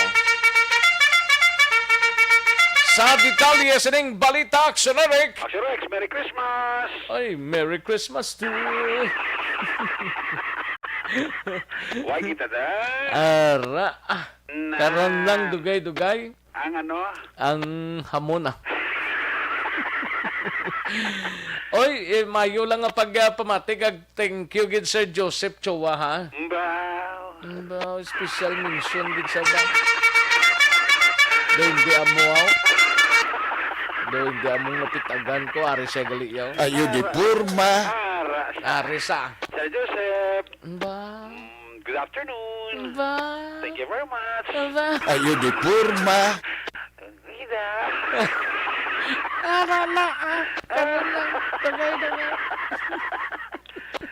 Sa detalye sining balita, Aksyon Eric. Aksyon Eric, Merry Christmas! Ay, Merry Christmas too. Why kita da? Ara, ah, Na. Karon lang dugay-dugay. Ang ano? Ang hamon, ah. Oy, eh, mayo lang nga pag, ah, pamati kag thank you gid, Sir Joseph Choa, ha? Mbaw. Mbaw, special mention gid sa ba? Do hindi amo, aw. Do hindi amo nga pitagan ko, ari siya gali, yaw. Ayo di porma. Ara. Ari sa. Sir Joseph. Ba? Mm, good afternoon. Ba? Thank you very much. Ba? Ayo di porma. Vida. Ara na, ah. Ara na. Tagay na nga.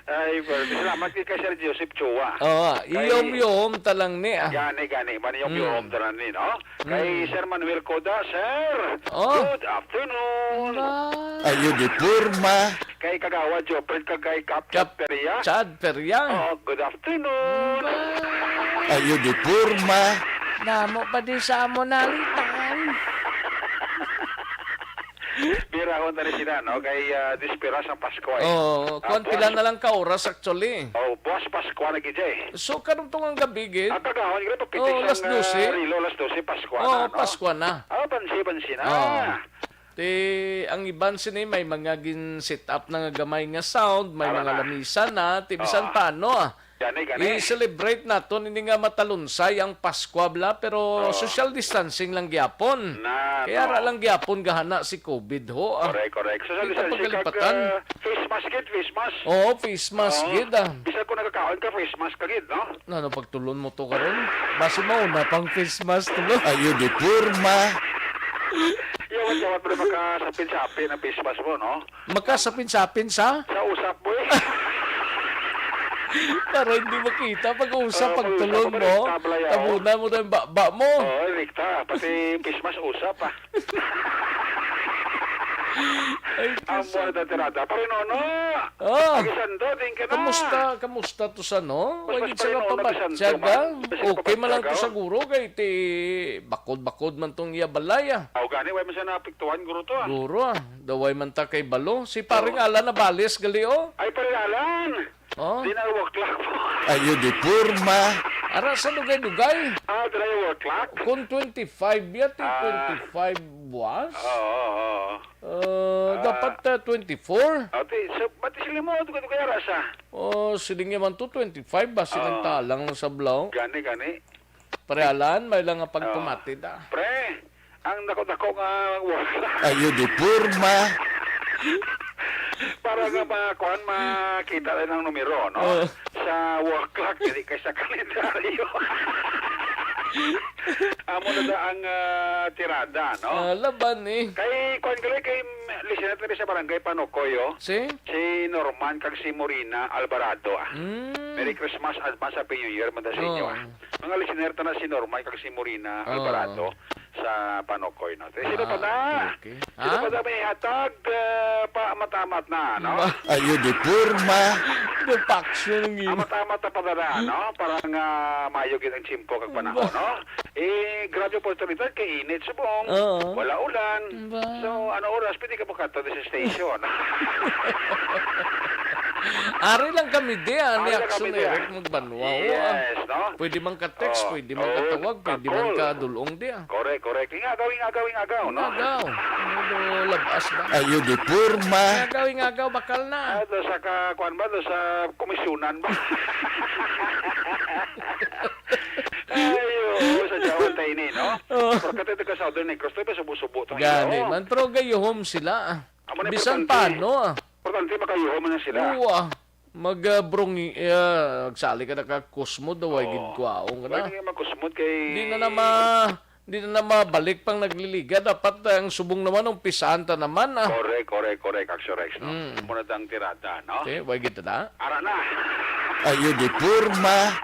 Ay, pero salamat kay Sir Joseph Choa. Oo, kay iyom-iyom ta lang ni, ah. Gani, gani. Man, iyom-iyom ta lang ni, no? Kay Sir Manuel Coda, sir. Oh. Good afternoon. Ba? Ayo di porma. Kay Kagawad Jopred kag kay Kap Kap Chad Peria. Chad Peria. Oh, good afternoon. Ba? Ayo di porma. Namo pa di sa amo nalitan. Birahon na rin sila, no? Kay, ah, dispera sa Pasko, eh. Oo, kuwan, tapos, pila na lang ka oras, actually. Oh, buwas Pasko na gid, eh. So, karong tungang gabi, gid? Ang kagahon, gid, papitik Oo, sang, alas dose. Ah, rilo, alas dose, Pasko na, Oo, no? Pasko na. Ah, bansi, bansi na. Oo. Ti, ang iban sini, may mga gin-set up na nga gamay nga sound, may Tama mga na. Lamisa na, ti, bisan Oo. paano, ah. Gani, gani. I-celebrate naton ini nga matalunsay ang Paskwa, bla, pero Oo. social distancing lang gyapon. Na, Kaya no. ra lang gyapon gahana si COVID, ho, ah. Correct, correct. Social Di ta distancing kag, pagalipatan. Ah, face mask gid, face mask. Oo, face mask Oo. gid, ah. Bisan kung nagkakaon ka, face mask ka gid, no? Ano, pagtulon mo to karon? Basi mauna pang face mask, tulo. Ayo di porma. Yawat-yawat mo na makasapin-sapin ang face mask mo, no? Makasapin-sapin sa? Sa usap mo eh. Para hindi makita pag usap, Oo, pag pag-usap tulon mo mo, rin, tabla yaw. Tabunan mo na yung baba mo. Oo, rekta. Pati pismas usap ah. Ay, Ang Diyos. Buwan na tirada. Pare Nono, Oh. Agi Sando, din ka na. Kamusta? Kamusta to sa no? Mas, Wala mas gid sa pare Nono, kapabatyaga. Agi Sando, man. Mas Okay man lang to kapabatyaga, sa oh. guro kay ti bakod-bakod man tong iya balay ah. Aw, gani, way man siya naapektuhan, guro to ah. Guro ah. Daway man ta kay balo. Si Paring Oo. Alan Nabales gali, oh. Ay, Paring Alan! Oh. Di na work clock po. Ayo di porma. Ara sa dugay-dugay. Ah, di na yung work clock? Kung twenty-five yati, Ah. twenty-five buwas? Oo, oo, oo. Uh, Ah. dapat, uh, twenty-four. Ate, so, ba't sila mo? Dugay-dugay ara sa? Oh, siling niya man to, twenty-five ba? Silang Oo. talang sa blaw? Gani, gani. Pre Alan, may lang nga Oo. pagpamati da. Pre, ang dako-dako nga work. Ayo di porma. Para nga ma-, kuan, makita lang ang numero, no? Oo. Sa wall clock, dili kay sa kalendaryo. Amo na da ang, ah, tirada, no? Ah, laban, eh. Kay, kuan, gali, kay, mm, listener tabi sa Barangay Panocoy, oh. Si? Si Norman kag si Morina Alvarado, ah. Mm. Merry Christmas, advance Happy New Year, man da sa inyo, ah. Oo. Mga listener ta na si Norman kag si Morina Oo. Alvarado sa Panocoy, no? Sino pa Ah, na? okay, okay. Sino Ah? pa na may hatag, ah, pa, amat-amat na, no? Ba- Ayo di porma. The faction ng Ah, amat-amat na pala na, no? Para nga maayo gid ang tiyempo kag panahon, Ba- no? Eh, grabe ang oportunidad kay init subong. Oo. Wala ulan. Ba- So, ano oras pwede ka bukaton sa station? Ari lang kami di, ah, ni Ari lang Action kami di, ah. Eric Magbanwa. Oo, ah. Yes, no? Pwede man ka-text, Oh, pwede man oh, ka-tawag, pwede man ka-call. Kadulong di, ah. Correct, correct. Ing-agaw, ing-agaw, ing-agaw, no? Ing-agaw. Ano, labas ba? Ayo di porma. Ing-agaw, ing-agaw, bakal na. Ah, do sa ka-, kuan ba? Do sa komisyonan ba? Ay, oo, sa Jawa tayo ini, no? Oh. Pagkatay taga Southern Negros, tayo ba subo-subo tong Gani ilaw? Man, pero gayuhom sila, ah. Amo na Bisan importante. Paano, ah. Importante, makayuhom na sila. Oo, ah. Mag, ah, brungi-, ah, agsali ka na ka kusmod, daw, ay Oo. gid kwaon ka Wala na. Nga magkusmod kay Di na na ma-, di na na mabalik pang nagliliga. Dapat, ah, ang subong naman, umpisahan ta naman, ah. Correct, correct, correct, Axorex, no? Mm. Muna dang tirada, no? Okay, way gid na. Ara na. Ayo di porma.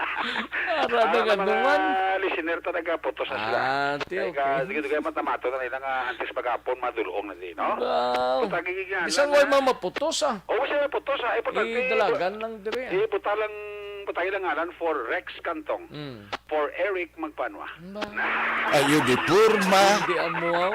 Ara na Ara na, nga mga naman. Listener talaga, putos na sila. Ah, ti, Kaya okay. Sige, sige, matamato na nila nga antes maghapon, madulong na di, no? Wow. Punta, gigi, gigi, Bisan na, way na. Mamaputos, ah. Oo, siya maputos, ah. Importante, Idalagan lang diri, ah. Ibuta lang, butang lang ngalan for Rex Cantong. Mm. For Eric Magbanwa. Ba? Ayo di porma. Hindi amo, aw.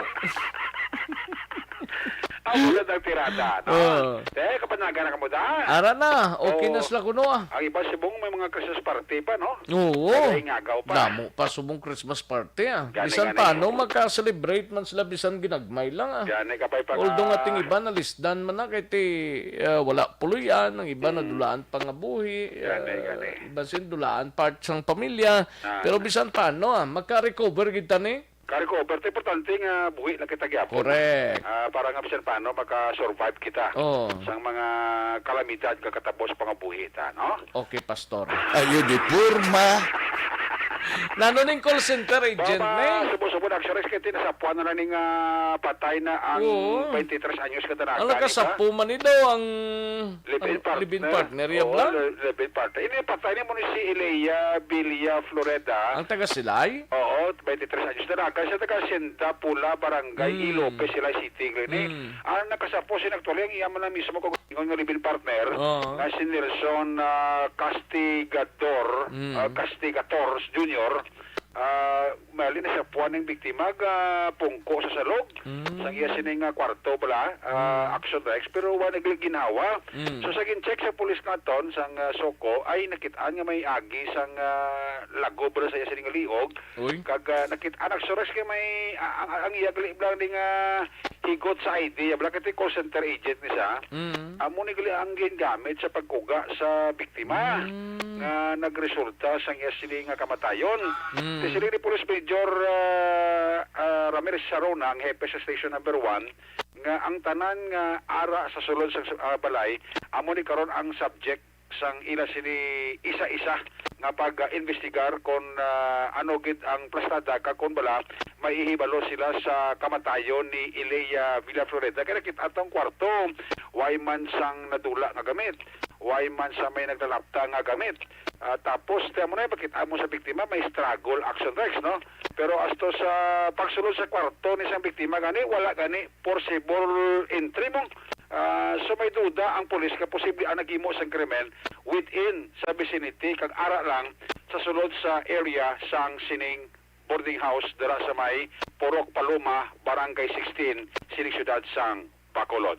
Ang magandang tirada, no? Oo. Eh, kapanagan na kamo da. Ara na, okay Oo. Na sila kuno, ah. Ang iba subong may mga Christmas party pa, no? Oo. Pero ingagaw pa. Damo pa subong Christmas party, ah. Gani, Bisan gani. Paano, maka-celebrate man sila, bisan ginagmay lang, ah. Gani, kabay pa Although nga. Ating iba nalisdan man na, kay ti, ah, wala puloy-an, ang iba Mm. Nadulaan pa nga buhi, Gani, ah, gani. Iba sin dulaan part sang pamilya, Ah. Pero bisan paano, ah, maka-recover gid ta ni. Ka-recover, ta importante nga buhi lang kita gyapon. Correct. Ah, para nga bisan paano maka-survive kita Oo. Sang mga kalamidad nga katabo sa pangabuhi ta, no? Okay, Pastor. Ayo di porma. Nano ning call center agent Baba, ni? Subo-subo na, Axorex, kay ti nasapuan na lang ning, ah, patay na ang Oo. Twenty-tres anyos ka dalaga, Ang nakasapo man ni daw ang Live-in ang partner. Live-in partner, yan Oo, ba? li-, live-in partner. Ini patay ni mo ni si Ilea Villa Floreda. Ang taga Silay? Oo, twenty-three anyos na lang. Kasi taga Hacienda Pula, Barangay Mm. Ilope, Silay City, gani. Mm. Ang nakasapo sin actually, ang iya man ang mismo kaugalingon nga live-in partner, Oo. Nga si Nelson, ah, Castigador, Mm. ah, Castigator Junior. Ah, mali na siya puwan ng biktima, ga pungko sa salog. Mm. Sang iya sini nga kwarto bala, ah, Mm. Action Rex, pero wa nagli ginhawa. Mm. So, sa gin-check sa pulis naton, sang, ah, SOCO, ay nakit-an nga may agi sang, ah, lagob bala sa iya sini nga liog. Uy. Kag, ah, nakit-an Action Rex kay may, ah, ang, ang iya gali bala ni nga higot sa I D, bala kay ti call center agent ni siya. Mm. Amo ni gali ang gingamit sa pagkuga sa biktima Mm. nga nagresulta sang iya sini nga kamatayon. Mm. Ti siling ni Police Major, ah, ah, Ramirez Sarona, ang hepe sa Station Number One, nga ang tanan nga ara sa sulod sa, ah, balay, amo ni karon ang subject sang ila sini isa-isa nga pag-imbestigar kon, ah, ano gid ang plastada, kag kon bala maihibalo sila sa kamatayon ni Ilea Villafloreda. Kay nakit-an tong kwarto, way man sang nadula nga gamit, way man sa may naglalapta nga gamit. Ah, tapos, ti amo na, makit-an mo sa biktima, may struggle, Action Rex, no? Pero as to sa pagsulod sa kwarto ni sang biktima gani, wala gani forcible entry mo. Ah, so may duda ang pulis nga posible ang naghimo sang krimen within sa vicinity kag ara lang sa sulod sa area sang sining boarding house dira sa may Purok Paloma, Barangay sixteen, sining siyudad sang Bacolod.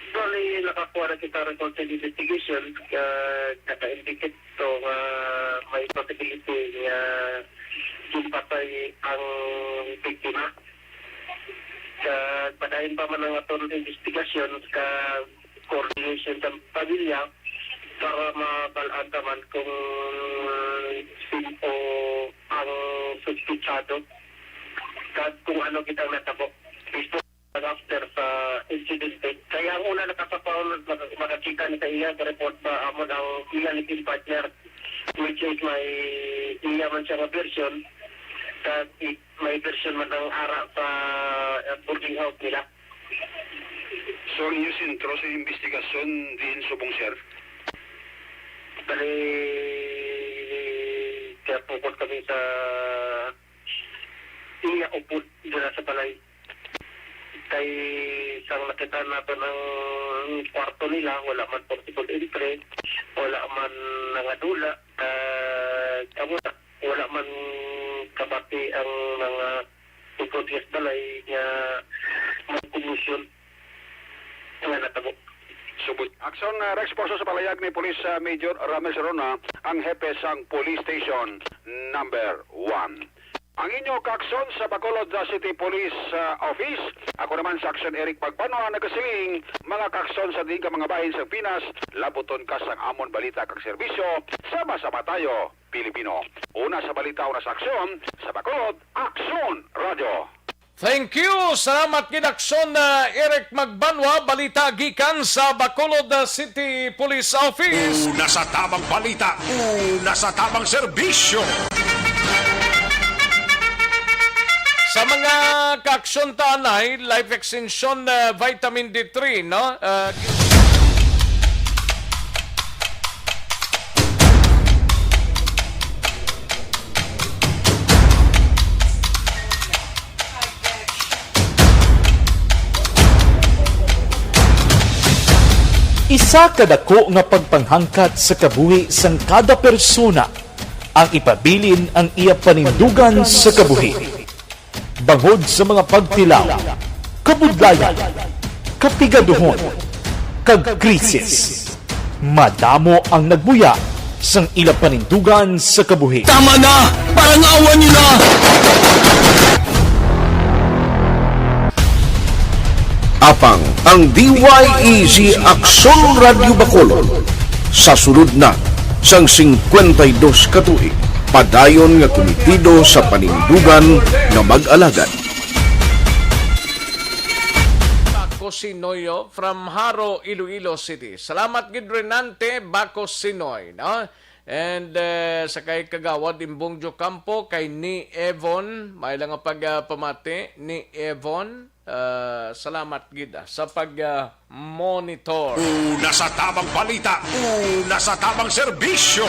Actually, nakakuha na kita result sa investigation, ah, naka-indicate to nga may possibility nga ginpatay ang biktima. Sa padayon pa man ang aton investigasyon sa coordination sa pamilya para mabal-an ta man kung sino ang suspitsado kag kung ano gid ang natabo. after sa incident. Kaya ang una nakasapaw, maka-, makakita ni sa iya sa report ba, amo ang iya living partner, which is may iya man siya nga version, kag i-, may version man ang ara sa, uh, boarding house nila. So, ang inyo sentro sa investigasyon diin subong, sir? Bali, kaya focus kami sa iya upod dira sa balay. Kay sang nakita nato ang kwarto nila, wala man possible entry, wala man nangadula, ah, amo na, wala man kabati ang mga tungkol sa balay nga may commotion nga natabo. Subot. Aksyon, ah, Rex Porso, sa palayag ni Police, ah, Major Ramel Serona, ang hepe sang Police Station Number One. Ang inyo kaaksyon sa Bacolod, ah, City Police, ah, Office. Ako naman sa Aksyon, Eric Pagbanwa, nagasiling, mga kaaksyon sa diin ka mga bahin sa Pinas, labuton ka sang amon balita kag serbisyo. Sama-sama tayo, Pilipino. Una sa balita, una sa aksyon, sa Bacolod, Aksyon Radio. Thank you. Salamat gid, Aksyon, ah, Eric Magbanwa. Balita gikan sa Bacolod, ah, City Police Office. Una sa tamang balita, una sa tamang serbisyo. Sa mga kaaksyon ta anay, life extension, ah, vitamin D three, no? Ah, Isa ka dako nga pagpanghangkat sa kabuhi sang kada persona ang ipabilin ang iya panindugan sa kabuhi. Bangod sa mga pagtilaw, kabudlayan, kapigaduhon, kag krisis, madamo ang nagbuya sang ila panindugan sa kabuhi. Tama na! Parang awan niyo na! Apang ang D Y E G Aksyon Radyo Bacolod sa sulod na sang singkwenta y dos ka tuig, padayon nga kumitido sa panindugan nga mag-alagad. Baco Sinoy, oh, from Jaro, Iloilo City. Salamat gid, Renante Baco Sinoy, no? And, eh, sa kay Kagawad Imbong Jocampo, kay Ni Evon, may lang nga pag, ah, pamati, Ni Evon. Ah, salamat gid, ah, sa pag, ah, monitor. Una sa tamang balita, una sa tamang serbisyo.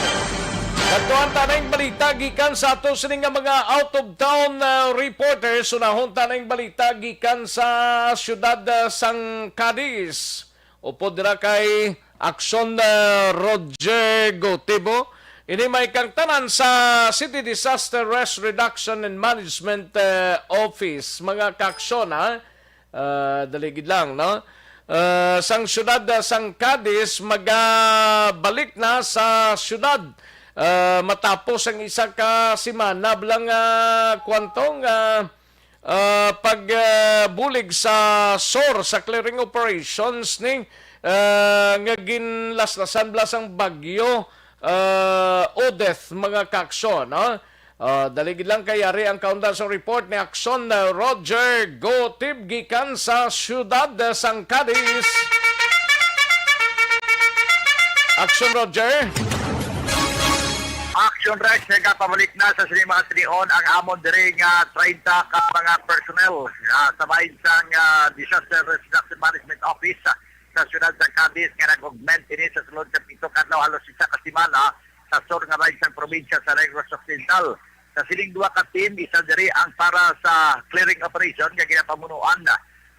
Kadtuan ta na ang balita gikan sa ato sini nga mga out of town, ah, reporters. Unahon ta na ang balita gikan sa siyudad, ah, sang Cadiz. Upod dira kay Aksyon, ah, Roger Gotibo. Ini may kangtanan sa City Disaster Risk Reduction and Management, ah, Office. Mga kaaksyon, ha? Ah, dali gid lang, no? Ah, sang siyudad, ah, sang Cadiz, magabalik na sa siyudad, ah, matapos ang isa ka semana bala nga, ah, kwantong, ah, ah, pag, ah, bulig sa SOR sa clearing operations ni, ah, nga ginlaslasan bala sang bagyo, ah, Odette, mga kaaksyon, no? Ah, dali gid lang kay ari ang kaunda sa report ni Aksyon, ah, Roger Gotib gikan sa siyudad, ah, sang Cadiz. Aksyon, Roger. Action Rex, nagapabalik na sa sini mga tinion ang amon diri nga treinta ka mga personnel, ah, sa bahin sang, ah, Disaster Risk Reduction Management Office, ah, sa siyudad sa Cadiz nga nag-augment ini sa sulod sa pito ka adlaw, halos isa ka semana, sa sur nga bahin sang probinsya sa Negros Occidental. Sa sining duha ka team, isa diri ang para sa clearing operation nga ginapamunuan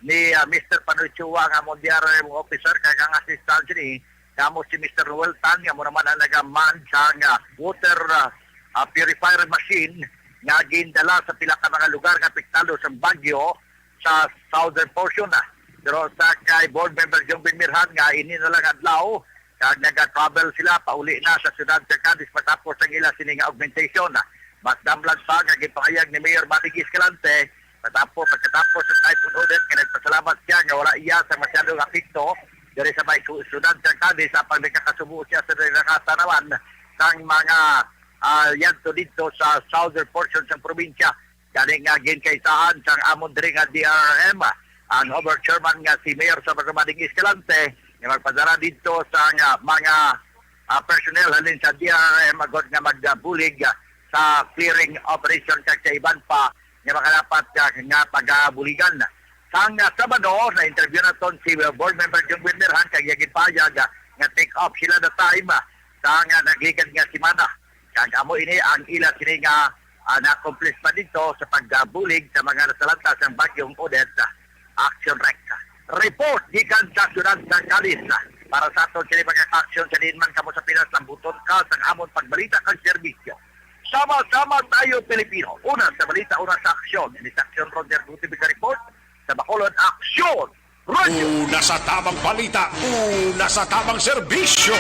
ni, ah, Mister Panoy Chua nga amon D R M officer, kag ang assistant sini nga amo si Mister Noel Tan, nga amo naman ang nagaman sa nga water, ah, ah, purifier machine nga gindala sa pila ka mga lugar nga apektado sa bagyo sa southern portion, ah. Pero sa kay Board Member Jong Bin Mirhan nga ini na lang adlaw, kag naga-travel sila pauli na sa siyudad sa Cadiz matapos ang ila sini nga augmentation. Mas damlag pa nga gipahayag ni Mayor Manny G. Escalante, matapos, pagkatapos sa Typhoon Odette, nga nagpasalamat siya nga wala iya sa masyadong apekto diri sa may ku-, siyudad sa Cadiz, apang nagkakasubo siya sa nakatanawan sang mga, ah, yadto didto sa southern portion sang probinsya. Gani nga ginkaisahan sang amon diri nga D R R M, ah, Ang Hobart Chairman nga si Mayor Salvador Mading Escalante nga magpadala didto sa nga mga, ah, personnel halin sa D R R M agod nga magbulig, ah, sa clearing operation kag sa iban pa nga makadapat, ah, nga pagabuligan. Sang, ah, Sabado, na-interview naton si, ah, Board Member Jung Wilmer Han kag iya ginpahayag, ah, nga take off sila the time, ah, sa nga nagligad nga semana. Kag amo ini ang ila sini nga, ah, na-accomplish pa didto sa pagbulig sa mga nasalanta sang Bagyong Odette, ah, Action Rex. Report gikan sa siyudad sa Cadiz. Para sa aton sini mga aksyon sa diin man kamo sa Pinas, lambuton ka sa amon pagbalita kag serbisyo. Sama-sama tayo, Pilipino. Una sa balita, una sa aksyon. Ini sa Aksyon Roger Gutibig report sa Bacolod Aksyon Radio. Una sa tamang balita, una sa tamang serbisyo.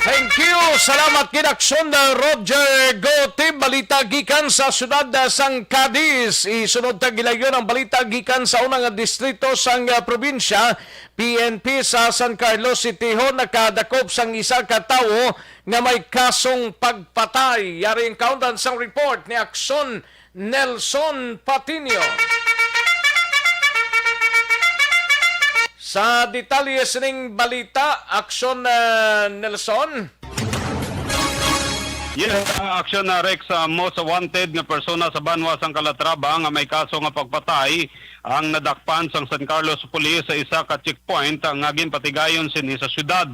Thank you. Salamat gid, Aksyon, uh, Roger Gotib. Balita gikan sa siyudad, uh, sang Cadiz. Isunod ta gilayon ang balita gikan sa una nga distrito sang, uh, probinsya. P N P sa San Carlos City ho nakadakop sang isa ka tawo nga may kasong pagpatay. Yari ang kaundan sang report ni Aksyon Nelson Patiño. Sa detalye sining balita, Aksyon, ah, Nelson. Yes, ah, Aksyon na Rex, ah, most wanted nga persona sa banwa sang Calatrava nga may kaso nga pagpatay ang nadakpan sang San Carlos Police sa isa ka checkpoint, ah, nga ginpatigayon sini sa syudad.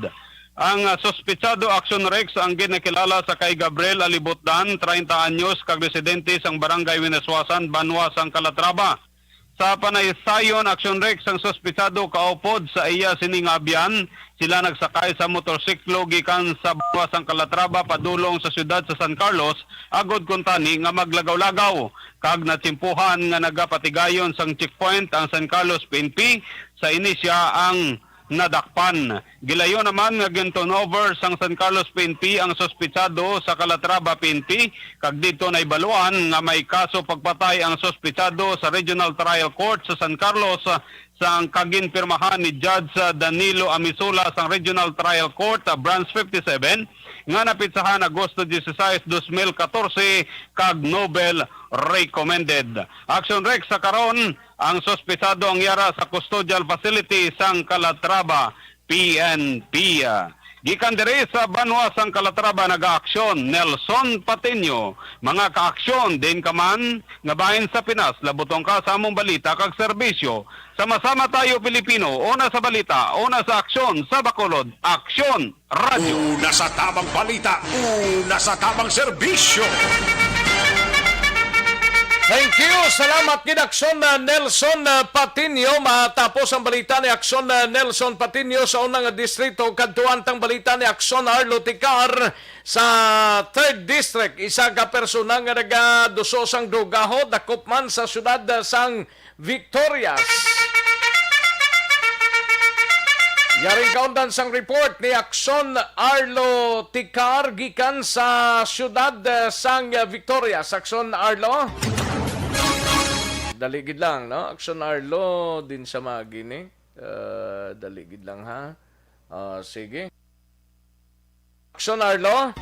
Ang, ah, suspetsado, Aksyon Rex, ang ginakilala sa kay Gabriel Alibutdan, treinta anyos, kag residente sang Barangay Winaswasan, banwa sang Calatrava. Sa panaysayon, Aksyon Rex, ang suspetsado kaupod sa iya sini nga abyan. Sila nagsakay sa motorsiklo gikan sa banwa sang Calatrava padulong sa siyudad sa San Carlos, agod kuntani nga maglagaw-lagaw, kag natsimpuhan nga nagapatigayon sang checkpoint ang San Carlos P N P. Sa ini siya ang nadakpan. Gilayo naman nga gin-turnover sang San Carlos P N P ang suspetsado sa Calatrava P N P, kag didto naibaluan nga may kaso pagpatay ang suspetsado sa Regional Trial Court sa San Carlos, ah, sang kaginpirmahan ni Judge, ah, Danilo Amisola sang Regional Trial Court, ah, Branch fifty-seven, nga napitsahan Agosto dieciséis, dos mil katorse, kag Nobel recommended. Action Rex, sa karon, ang suspetsado ang yara sa custodial facility sang Calatrava P N P. Gikan diri sa banwa sang Calatrava, nagaaksyon Nelson Patiño. Mga kaaksyon, diin ka man nga bahin sa Pinas, labutong ka sa among balita kag serbisyo. Sama-sama tayo, Pilipino, una sa balita, una sa aksyon, sa Bacolod, Aksyon Radyo. Una sa tamang balita, una sa tamang serbisyo. Thank you. Salamat gid, Aksyon, uh, Nelson, uh, Patiño. Matapos ang balita ni Aksyon, uh, Nelson Patiño sa unang distrito, kadtuan tang balita ni Aksyon Arlo Ticar sa third District. Isa ka persona nga nagaduso sang droga ho, dakop man sa siyudad, uh, sang Victorias. Yaring kaundan sang report ni Akson Arlo Ticar gikan sa siyudad, eh, sang Victorias. Akson Arlo. Dali gid lang, no? Akson Arlo, din sa magi ni. Eh, dali gid lang, ha? Ah, sige. Action, Arlo.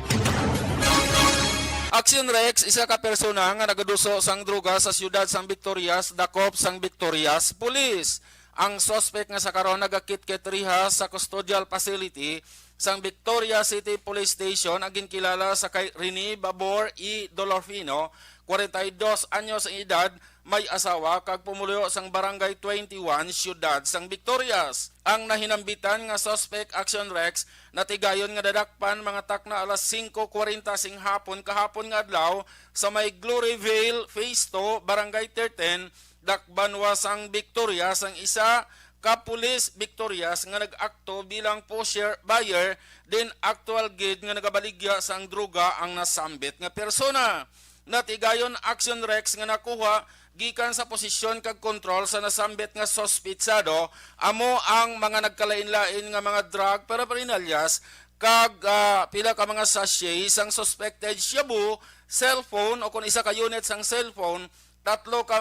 Action Rex, isa ka persona nga nagaduso sang droga sa siyudad sang Victorias, dakop sang Victorias Police. Ang suspect nga sa karon nagakitkit riha sa custodial facility sang Victoria City Police Station ang ginkilala sa kay Rene Babor E. Dolorfino, kwarenta y dos anyos ang edad, may asawa kag pumuluyo sang Barangay twenty-one, Siyudad sang Victorias. Ang nahinambitan nga suspect, Action Rex, natigayon nga nadakpan mga takna alas singko kwarenta sing hapon kahapon nga adlaw sa may Glory Vale, Phase two, Barangay thirteen, dakbanwa sang Victorias, ang isa ka pulis Victorias nga nag-akto bilang pusher buyer, din aktual gid nga nagabaligya sang droga ang nasambit nga persona. Natigayon, Action Rex, nga nakuha gikan sa posisyon kag kontrol sa nasambit nga suspetsado amo ang mga nagkalain-lain nga mga drug paraphernalias kag, ah, pila ka mga sachet sang suspected shabu, cellphone o kon isa ka unit sang cellphone, tatlo ka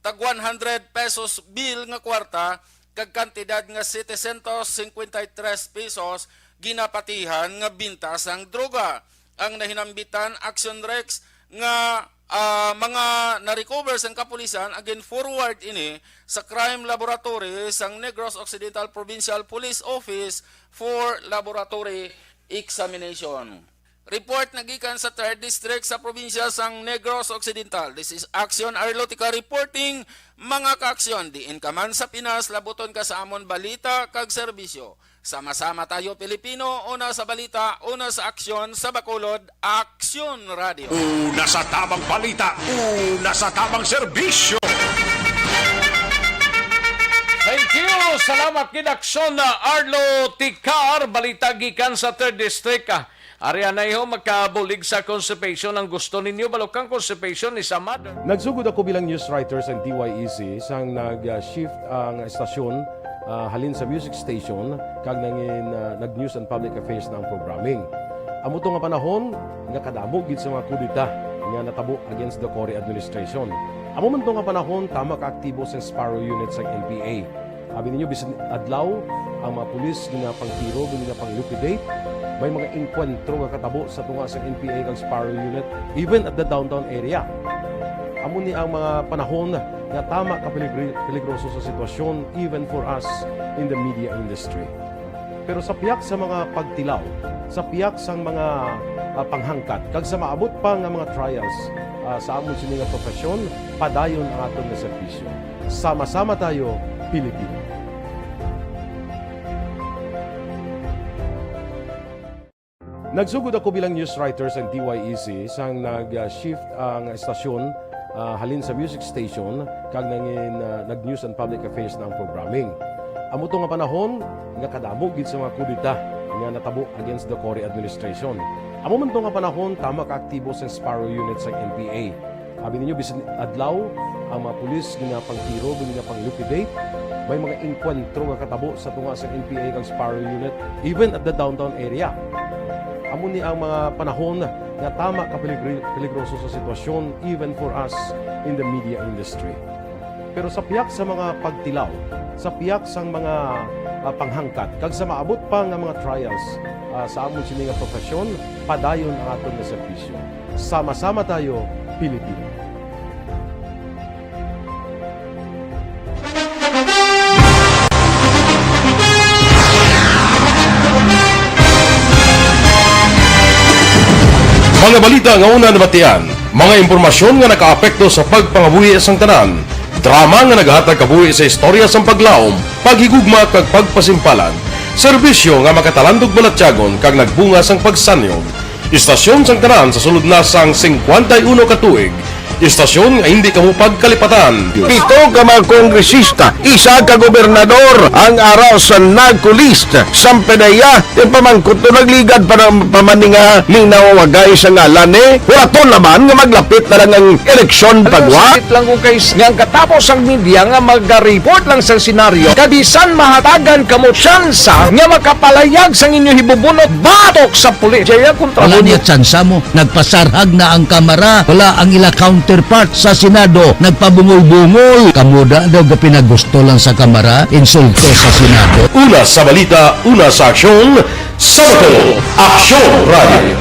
tag one hundred pesos bill nga kwarta, kag kantidad nga setecientos cincuenta y tres pesos ginapatihan nga binta sang droga. Ang nahinambitan, Action Rex, nga ah, mga na-recover sang kapulisan, again, forward ini sa Crime Laboratory sang Negros Occidental Provincial Police Office for laboratory examination. Report nagikan sa Third District sa probinsya sang Negros Occidental. This is Action Arlotica reporting, mga ka-aksyon, diin ka man sa Pinas, labuton ka sa amon balita kag serbisyo. Sama-sama tayo, Pilipino, una sa balita, una sa aksyon, sa Bacolod, Aksyon Radio. Una sa tabang balita, una sa tabang serbisyo. Thank you. Salamat gid, Aksyon na Arlo Ticar. Balita gikan sa Third District. Ah, ari anay ho, makabulig sa constipation. Ang gusto ninyo, balukang constipation is a mother. Nagsugod ako bilang news writer sa D Y E C sang nag-shift ang estasyon, ah, halin sa music station kag nangin, ah, nag-news and public affairs na ang programming. Amo to nga panahon nga kadamo gid sa mga kudeta nga natabo against the Cory administration. Amo man to nga panahon, tama ka aktibo sa Sparrow Unit sa N P A. Abi ninyo, bisan adlaw, ang mga pulis ginapangtiro, ginapang-liquidate. May mga engkwentro nga katabo sa tunga sa N P A kag Sparrow Unit, even at the downtown area. Amo ni ang mga panahon nga tama ka peligri-, peligroso sa sitwasyon, even for us in the media industry. Pero sa pihak sa mga pagtilaw, sa pihak sang mga, ah, panghangkat, kag sa maabot pa nga mga trials, ah, sa amon sini nga profesyon, padayon ang aton nga serbisyo. Sama-sama tayo, Pilipino. Nagsugod ako bilang news writer sa D Y E C sang nag-shift ang estasyon, ah, halin sa music station kag nangin, ah, nag-news and public affairs na ang programming. Amo to nga panahon nga kadamo gid sa mga kudeta nga natabo against the Cory administration. Amo man to nga panahon, tama ka aktibo sa Sparrow Unit sa N P A. Abi ninyo, bisan adlaw, ang mga pulis ginapangtiro, ginapang-liquidate. May mga engkwentro nga katabo sa tunga sa N P A kag Sparrow Unit, even at the downtown area. Amo ni ang mga panahon nga tama ka peligri-, peligroso sa sitwasyon, even for us in the media industry. Pero sa pihak sa mga pagtilaw, sa pihak sang mga, ah, panghangkat, kag sa maabot pa nga mga trials, ah, sa amon sini nga profesyon, padayon ang aton nga serbisyo. Sama-sama tayo, Pilipino. Mga balita nga una nabatian, mga impormasyon nga nakaapekto sa pagpangabuhi sang tanan, drama nga naghatag kabuhi sa istorya sang paglaom, paghigugma kag pagpasimpalan, serbisyo nga makatalandog balatyagon kag nagbunga sang pagsanyog. Istasyon sang tanan sa sulod na sang singkwenta y uno ka tuig. Istasyon nga hindi kamo pagkalipatan. Pito ka mga kongresista, isa ka gobernador ang ara sa NAGCO list. Sang PDEA, ti pamangkot to nagligad pa ng pamaninga ni nawawagay sa ngalan ni. Wala to naman nga maglapit na lang ang eleksyon pagwa. Sakit lang kung kay nga ang katapos ang media nga mag-report lang sa senaryo. Kabisan mahatagan kamo tsansa nga makapalayag sang inyo hibubunot batok sa pulis. Jaya kontra Wala mo. Niya tsansa mo. Nagpasarhag na ang kamara. Wala ang ila counterpart sa Senado. Nagpabungol-bungol. Kamo da daw gapinagusto lang sa kamara. Insulto sa Senado. Una sa balita, una sa aksyon, sa Bacolod, Aksyon Radio.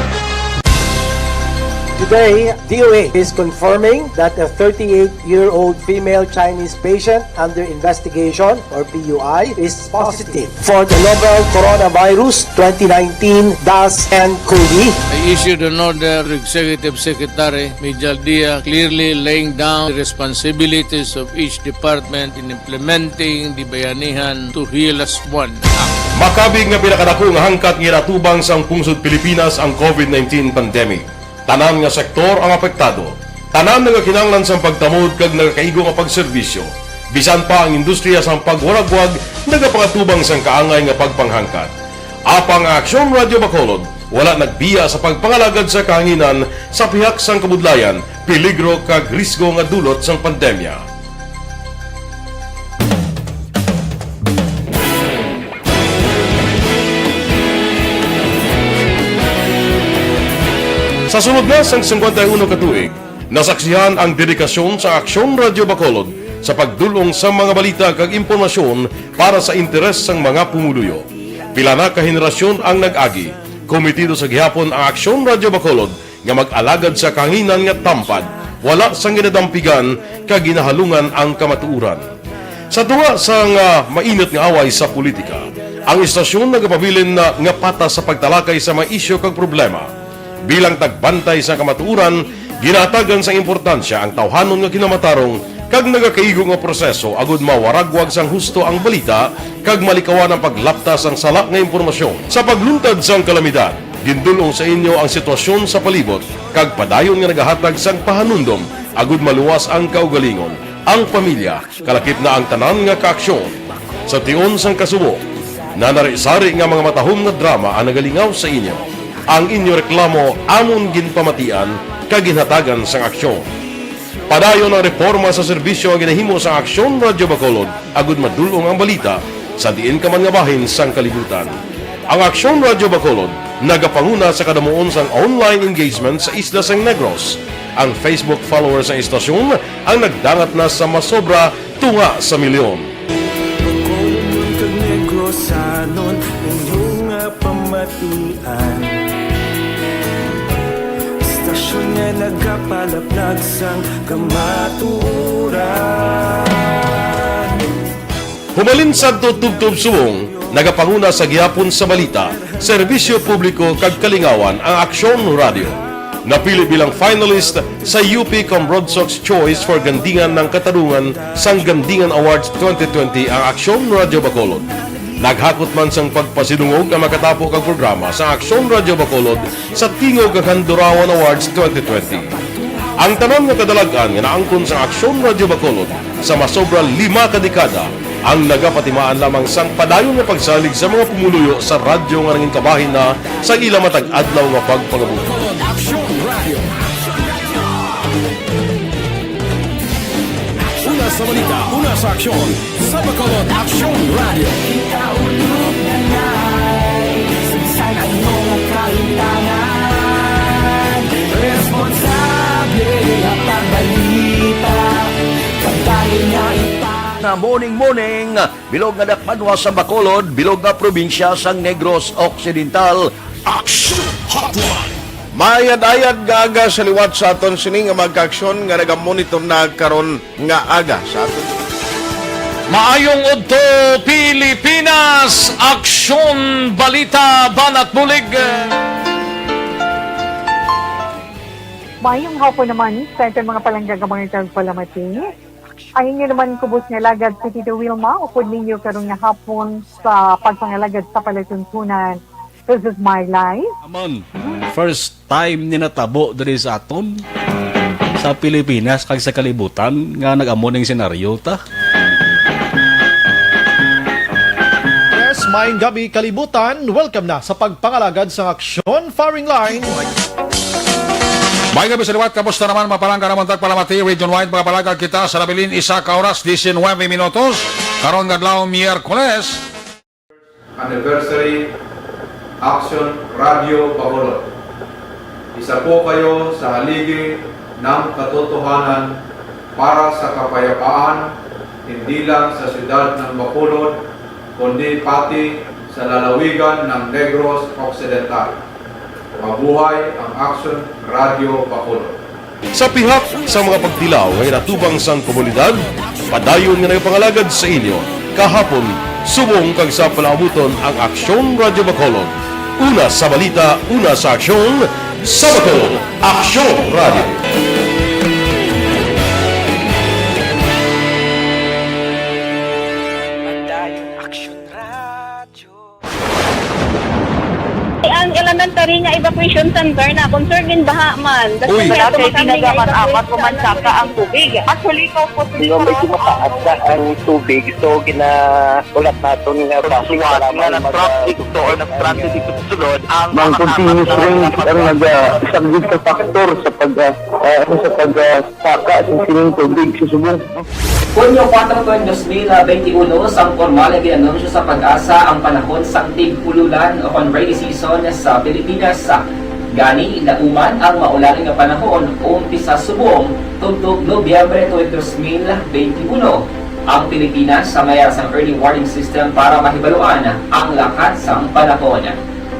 Today, D O A is confirming that a thirty-eight-year-old female Chinese patient under investigation, or P U I, is positive for the novel coronavirus twenty nineteen dash N COVID. I issued an order to Executive Secretary Major Dia, clearly laying down the responsibilities of each department in implementing the Bayanihan to Heal Us One Act. Makabig nga pinakadako nga hangkat nga ginatubang sang pungsod Pilipinas ang COVID nineteen pandemic. Tanan nga sektor ang apektado. Tanan nagakinahanglan sang pagtamod kag nagakaigo nga pagserbisyo. Bisan pa ang industriya sang pagwaragwag nagapangatubang sang kaangay nga pagpanghangkat. Apang ang Aksyon Radio Bacolod wala nagbiya sa pagpangalagad sa kahanginan sa pihak sang kabudlayan, peligro kag risgo nga dulot sang pandemya. Sa sulod na sang singkwenta y uno ka tuig, nasaksihan ang dedikasyon sa Aksyon Radio Bacolod sa pagdul-ong sa mga balita kag impormasyon para sa interes sang mga pumuluyo. Pila na ka henerasyon ang nag-agi. Komitido sa gihapon ang Aksyon Radio Bacolod nga mag-alagad sa kahanginan nga tampad, Wala sang ginadampigan kag ginahalungan ang kamatuoran. Sa tunga sang, ah, mainit nga away sa politika, ang istasyon nagapabilin na nga patas sa pagtalakay sa mga isyu kag problema. Bilang tagbantay sa kamatuoran, ginahatagan sang importansya ang tawhanon nga kinamatarong kag nagakaigo nga proseso agud mawaragwag sang husto ang balita kag malikawan ang paglapta sang sala nga impormasyon. Sa pagluntad sang kalamidad, gindul-ong sa inyo ang sitwasyon sa palibot kag padayon nga nagahatag sang pahanumdom agud maluwas ang kaugalingon, ang pamilya, kalakip na ang tanan nga kaaksyon. Sa tion sang kasubo, nanari-sari nga mga matahom nga drama ang nagalingaw sa inyo. Ang inyo reklamo amon ginpamatian kag ginhatagan sang aksyon. Padayon ang reporma sa serbisyo nga ginahimo sang Aksyon Radyo Bacolod agud madul-ong ang balita sa diin ka man nga bahin sang kalibutan. Ang Aksyon Radyo Bacolod nagapanguna sa kadamuon sang online engagement sa isla sang Negros. Ang Facebook followers sang istasyon ang nagdangat na sa masobra tunga sa milyon. Bacolod kag Negrosanon, inyo nga pamatian. Istasyon nga nagapalaplag sang kamatuoran. Humalin sadto tubtob subong, nagapanguna sa gihapon sa balita, serbisyo publiko kag kalingawan ang Aksyon Radyo. Napili bilang finalist sa U P Cambrodsoc's Choice for Gandingan ng Katarungan sang Gandingan Awards twenty twenty ang Aksyon Radyo Bacolod. Naghakot man sang pagpasidungog ang makatapo kag programa sa Aksyon Radyo Bacolod sa Tingog kag Handurawan Awards twenty twenty. Ang tanan nga kadalag-an nga naangkon sa Aksyon Radyo Bacolod sa masobra lima ka dekada ang nagapatimaan lamang sang padayon nga pagsalig sa mga pumuluyo sa radyo nga nangin kabahin na sa ila matag adlaw nga pagpangabuhi. Aksyon Radio. Una sa balita, una sa aksyon, sa Bacolod Aksyon Radio. Ikaulog na ngay, sagsag ang mga kaintangan. Responsable ang pagbalita, kabahin nga ipa- Na morning, morning, bilog nga dakbanwa sa Bacolod, bilog nga probinsya sang Negros Occidental. Action Hotline. Maayad-ayad nga aga sa liwat sa aton sini nga mga kaaksyon nga nagamonitor na karon nga aga sa aton. Maayong udto, Pilipinas! Aksyon, balita, banat bulig. Maayong hapon naman sa aton mga palangga nga mga tagpalamati. Ang inyo naman kubos nga alagad si Tito Wilma, upod ninyo karon nga hapon sa pagpangalagad sa palatuntunan. This is my life. Amon, first time ni natabo diri sa aton, sa Pilipinas kag sa kalibutan, nga nag-amo ning senaryo ta. Yes, maayong gabi, kalibutan. Welcome na sa pagpangalagad sa Aksyon Firing Line. May gabi sa liwat, kamusta naman, mga palangga namon tagpalamati? Region wide, mga palangga, kita sa nabilin, isa ka oras, diecinuebe minutos. Karon nga adlaw, Miyerkules. Anniversary, Aksyon Radio Bacolod. Isa po kayo sa haligi ng katotohanan para sa kapayapaan, hindi lang sa siyudad ng Bacolod, kundi pati sa lalawigan ng Negros Occidental. Mabuhay ang Aksyon Radio Bacolod. Sa pihak sa mga pagtilaw nga ginatubang sang komunidad, padayon nga nagapangalagad sa inyo kahapon, subong kag sa palaabuton ang Aksyon Radio Bacolod. Una sa balita, una sa aksyon, sa Bacolod, Aksyon Radio. Padayon Aksyon Radio. Ang elementary nga evacuation center na concern din baha man. Uy. Kasi wala kay tinaga man apat o man saka ang tubig. Actually, ikaw po, Di ba, medyo mataas na ang tubig, so ginaulat naton nga basi nga mag- nag-traffic to or nag-traffic dito sa sulod, ang mga continuous rain ang nag-, ah, isang good factor sa pag, ah, ah, ano, sa pag, ah, saka sa sining tubig sa subong. Hunyo kuwatro, dos mil benti uno, sang pormal nga gin-anunsyo sa PAGASA ang panahon sang tig-ululan o kon rainy season sa Pilipinas. Gani, nauman ang maulan nga panahon umpisa subong tubtob Nobyembre twenty, dos mil benti uno. Ang Pilipinas, sa mayara sang early warning system para mahibaluan ang lakat sang panahon.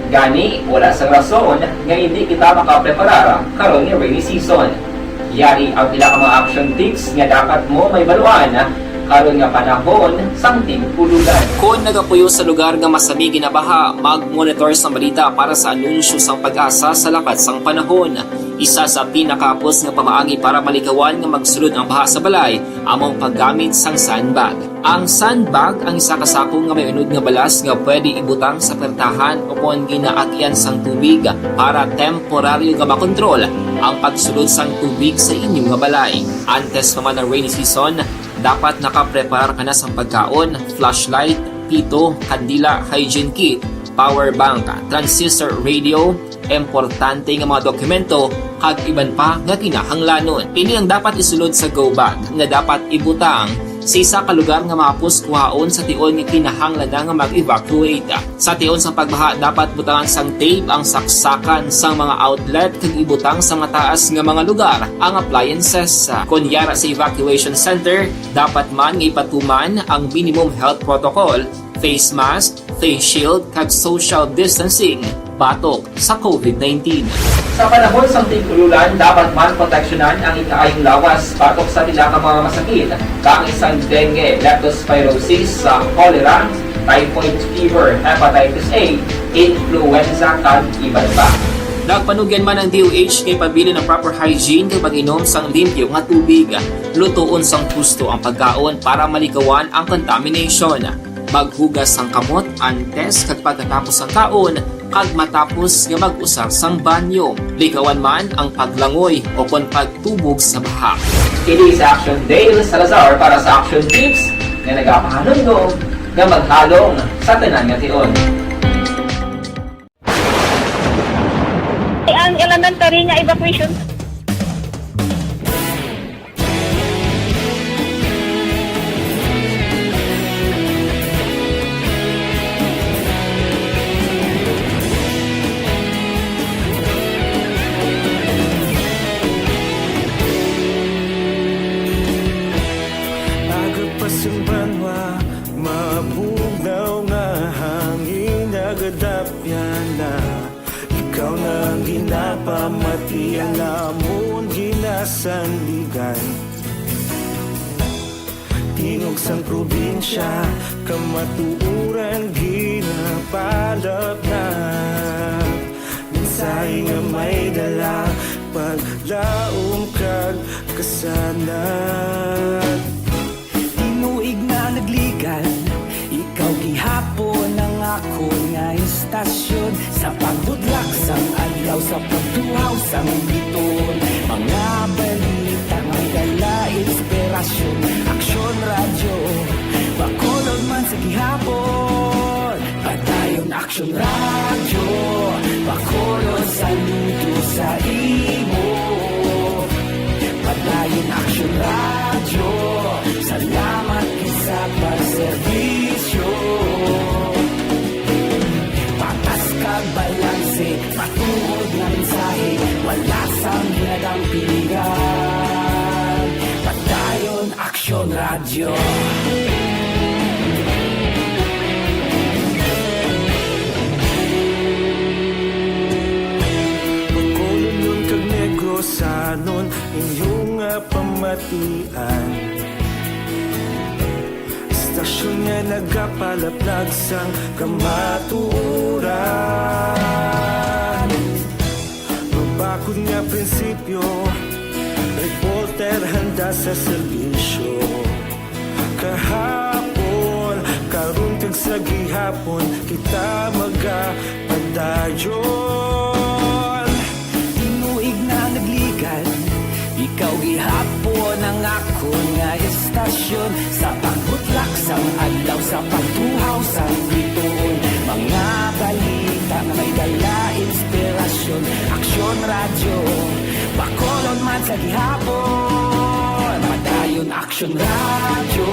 Gani, wala sang rason nga indi kita makapreparar karon nga rainy season. Yari ang pila ka mga action tips nga dapat mo mahibaluan karon nga panahon sang tig-ululan. Kon nagapuyo sa lugar nga masami ginabaha, mag-monitor sang balita para sa anunsyo sang PAGASA sa lakat sang panahon. Isa sa pinakahapos nga pamaagi para malikawan nga magsulod ang baha sa balay amo ang paggamit sang sandbag. Ang sandbag ang isa ka sako nga may unod nga balas nga pwede ibutang sa pertahan o kon ginaagyan sang tubig para temporaryo nga makontrol ang pagsulod sang tubig sa inyo nga balay. Antes pa man ang rainy season, dapat nakapreparar ka na sang pagkaon, flashlight, pito, kandila, hygiene kit, power bank, transistor radio, importante nga mga dokumento, kag iban pa nga kinahanglanon. Ini ang dapat isulod sa go bag nga dapat ibutang sa isa ka lugar nga mahapos kuhaon sa tion nga kinahanglan na nga mag-evacuate. Sa tion sang pagbaha, dapat butangan sang tape ang saksakan sang mga outlet kag ibutang sa mataas nga mga lugar ang appliances. Kon yara sa evacuation center, dapat man nga ipatuman ang minimum health protocol, face mask, face shield, kag social distancing batok sa covid nineteen. Sa panahon sang tig-ululan, dapat man proteksyonan ang ikaayong lawas batok sa pila ka mga masakit, kaangay sang dengue, leptospirosis, sa cholera, typhoid fever, hepatitis A, influenza, kag iban pa. Nagpanugyan man ang D O H nga ipabilin ang proper hygiene kag pag-inom sang limpyo nga tubig. Lutoon sang husto ang pagkaon para malikawan ang contamination. Maghugas sang kamot antes kag pagkatapos sang kaon, kag matapos nga mag-usar sang banyo. Likawan man ang paglangoy o kon pagtubog sa baha. Kini si Action Dale Salazar para sa Action Tips nga nagapahanumdom nga maghalong sa tanan nga tion. Ang elementary nga evacuation. Aga pa sang banwa, mabugnaw nga hangin nagadapyan na. Ikaw na ang ginapamati, ang amon ginasandigan. Tingog sang probinsya, kamatuoran ginapalapnap. Mensahe nga may dala, paglaom kag kasanag. Tinuig na nagligan, ikaw gihapon ang akon nga istasyon. Sa pagbudlak sang adlaw, sa pagtuhaw sang biton, mga balita may dala inspirasyon. Aksyon Radyo, Bacolod man sa gihapon. Padayon Aksyon Radyo, Bacolod, saludo sa imo. Padayon Aksyon Radyo, salamat gid sa pagserbisyo. Patas kag balanse, matuod nga mensahe, wala sang ginadampigan. Padayon Aksyon Radyo. Bacolod kag Negrosanon, inyo nga pamatian. Istasyon nga nagapalaplag sang kamatuoran. Mabakod nga prinsipyo, reporter handa sa serbisyo. Kahapon, karon kag sa gihapon, kita magapadayon. Tinuig na nagligan, ikaw gihapon ang akon nga istasyon. Sa pagbutlak sang adlaw, sa pagtuhaw sang bituon, mga balita nga may dala inspirasyon. Aksyon Radyo, Bacolod man sa gihapon. Padayon Aksyon Radyo,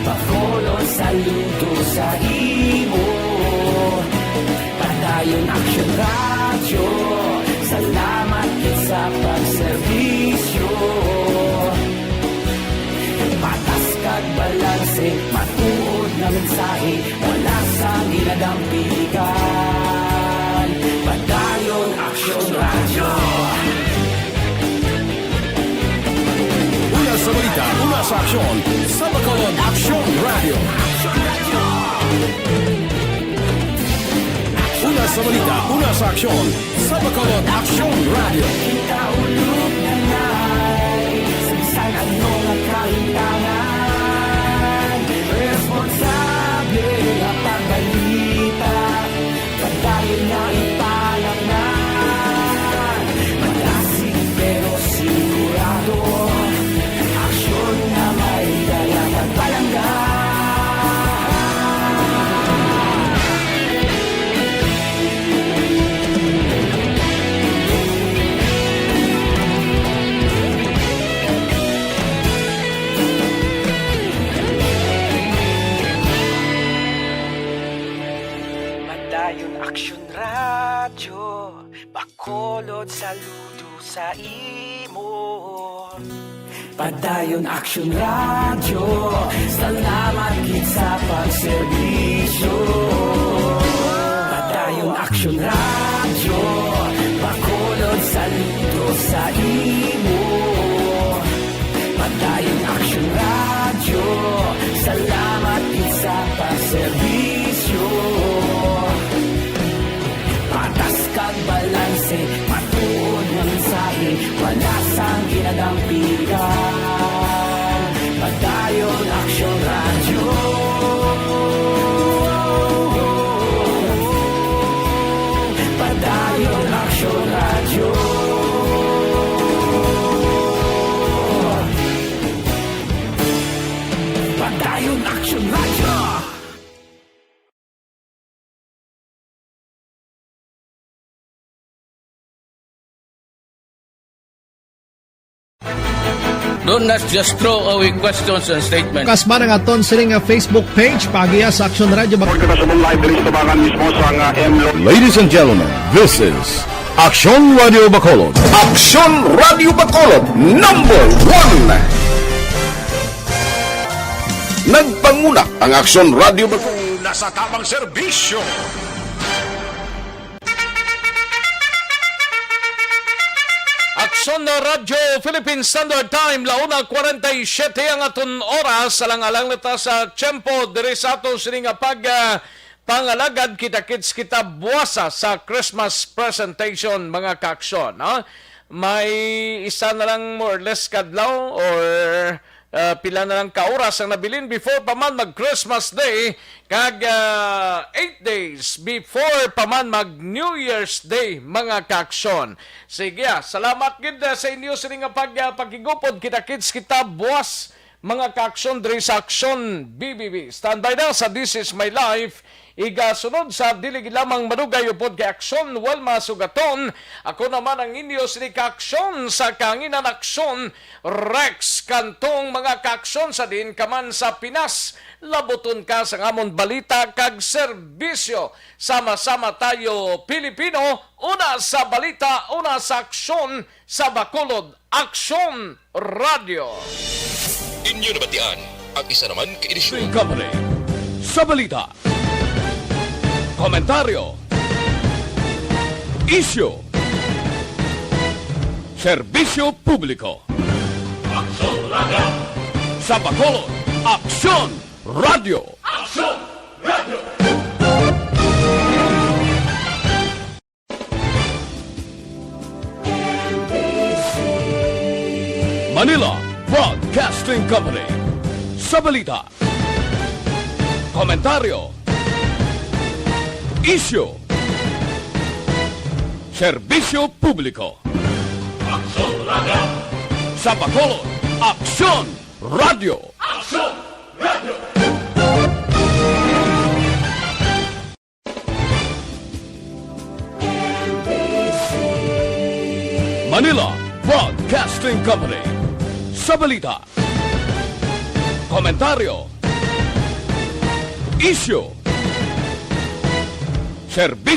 Bacolod, saludo sa imo. Padayon Aksyon Radyo, salamat gid sa pagserbisyo. Patas kag balanse, matuod nga mensahe, wala sang ginadampigan. Padayon Aksyon Radyo. Sa aksyon, sa Bacolod Aksyon Radio. Una sa balita, una sa aksyon, sa Bacolod Aksyon Radio. Kita ulog na nai, sa bisan ano nga kahintangan, responsable nga pagbalita. Padayon nga ipalaknay, malasig pero sigurado, aksyon nga may dala kag palangga. Padayon Aksyon Radyo, Bacolod, saludo sa imo. Padayon Aksyon Radyo, salamat gid sa pagserbisyo. Padayon Aksyon Radyo, Bacolod, saludo sa imo. Padayon Aksyon Radyo, salamat gid sa pagserbisyo. Patas kag balanse, matuod nga mensahe, wala sang ginadampigan. Padayon Aksyon Radyo. Padayon Aksyon Radyo. Padayon Aksyon Radyo. Don't just throw away questions and statements. Kasman ang aton sini nga Facebook page, paagiha sa Aksyon Radyo Bac- Report kita sa live diri sa tubangan mismo sa nga M Lo- Ladies and gentlemen, this is Aksyon Radio Bacolod. Aksyon Radio Bacolod, number one. Nagpanguna ang Aksyon Radio Bacolod. Nasa tamang serbisyo. Aksyon na Radyo Philippine Standard Time, la una cuarenta y siete ang aton oras. Alang-alang na ta sa tiyempo diri sa aton sini nga pag, ah, pangalagad. Kita-kits kita buwasa sa Christmas presentation, mga kaaksyon, no? May isa na lang, more or less, kadlaw or ah, pila na lang ka oras ang nabilin before pa man mag Christmas Day, kag, ah, eight days before pa man mag New Year's Day, mga kaaksyon. Sige, ah, salamat gid, ah, sa inyo sini nga pag, ah, paghigupod. Kita-kits kita buwas, mga kaaksyon, diri sa Aksyon B B B. Standby na sa This Is My Life. Igasunod sa dili gid lamang madugay upod kay Aksyon Wilma Sugaton, ako naman ang inyo sini ka aksyon sa kahanginan, Aksyon Rex Cantong. Mga kaaksyon, sa diin ka man sa Pinas, labuton ka sang amon balita kag serbisyo. Sama-sama tayo, Pilipino, una sa balita, una sa aksyon, sa Bacolod Aksyon Radyo. Inyo nabatian ang isa naman ka edisyon. Company. Sa balita, komentaryo, isyu, serbisyo publiko. Aksyon Radyo. Sa Bacolod, Aksyon Radyo. Aksyon Radyo. Manila Broadcasting Company. Sa balita, komentaryo, isyu, serbisyo publiko. Aksyon Radyo. Sa Bacolod, Aksyon Radyo. Aksyon Radyo. Manila Broadcasting Company. Sa balita, komentaryo, isyu, serbisyo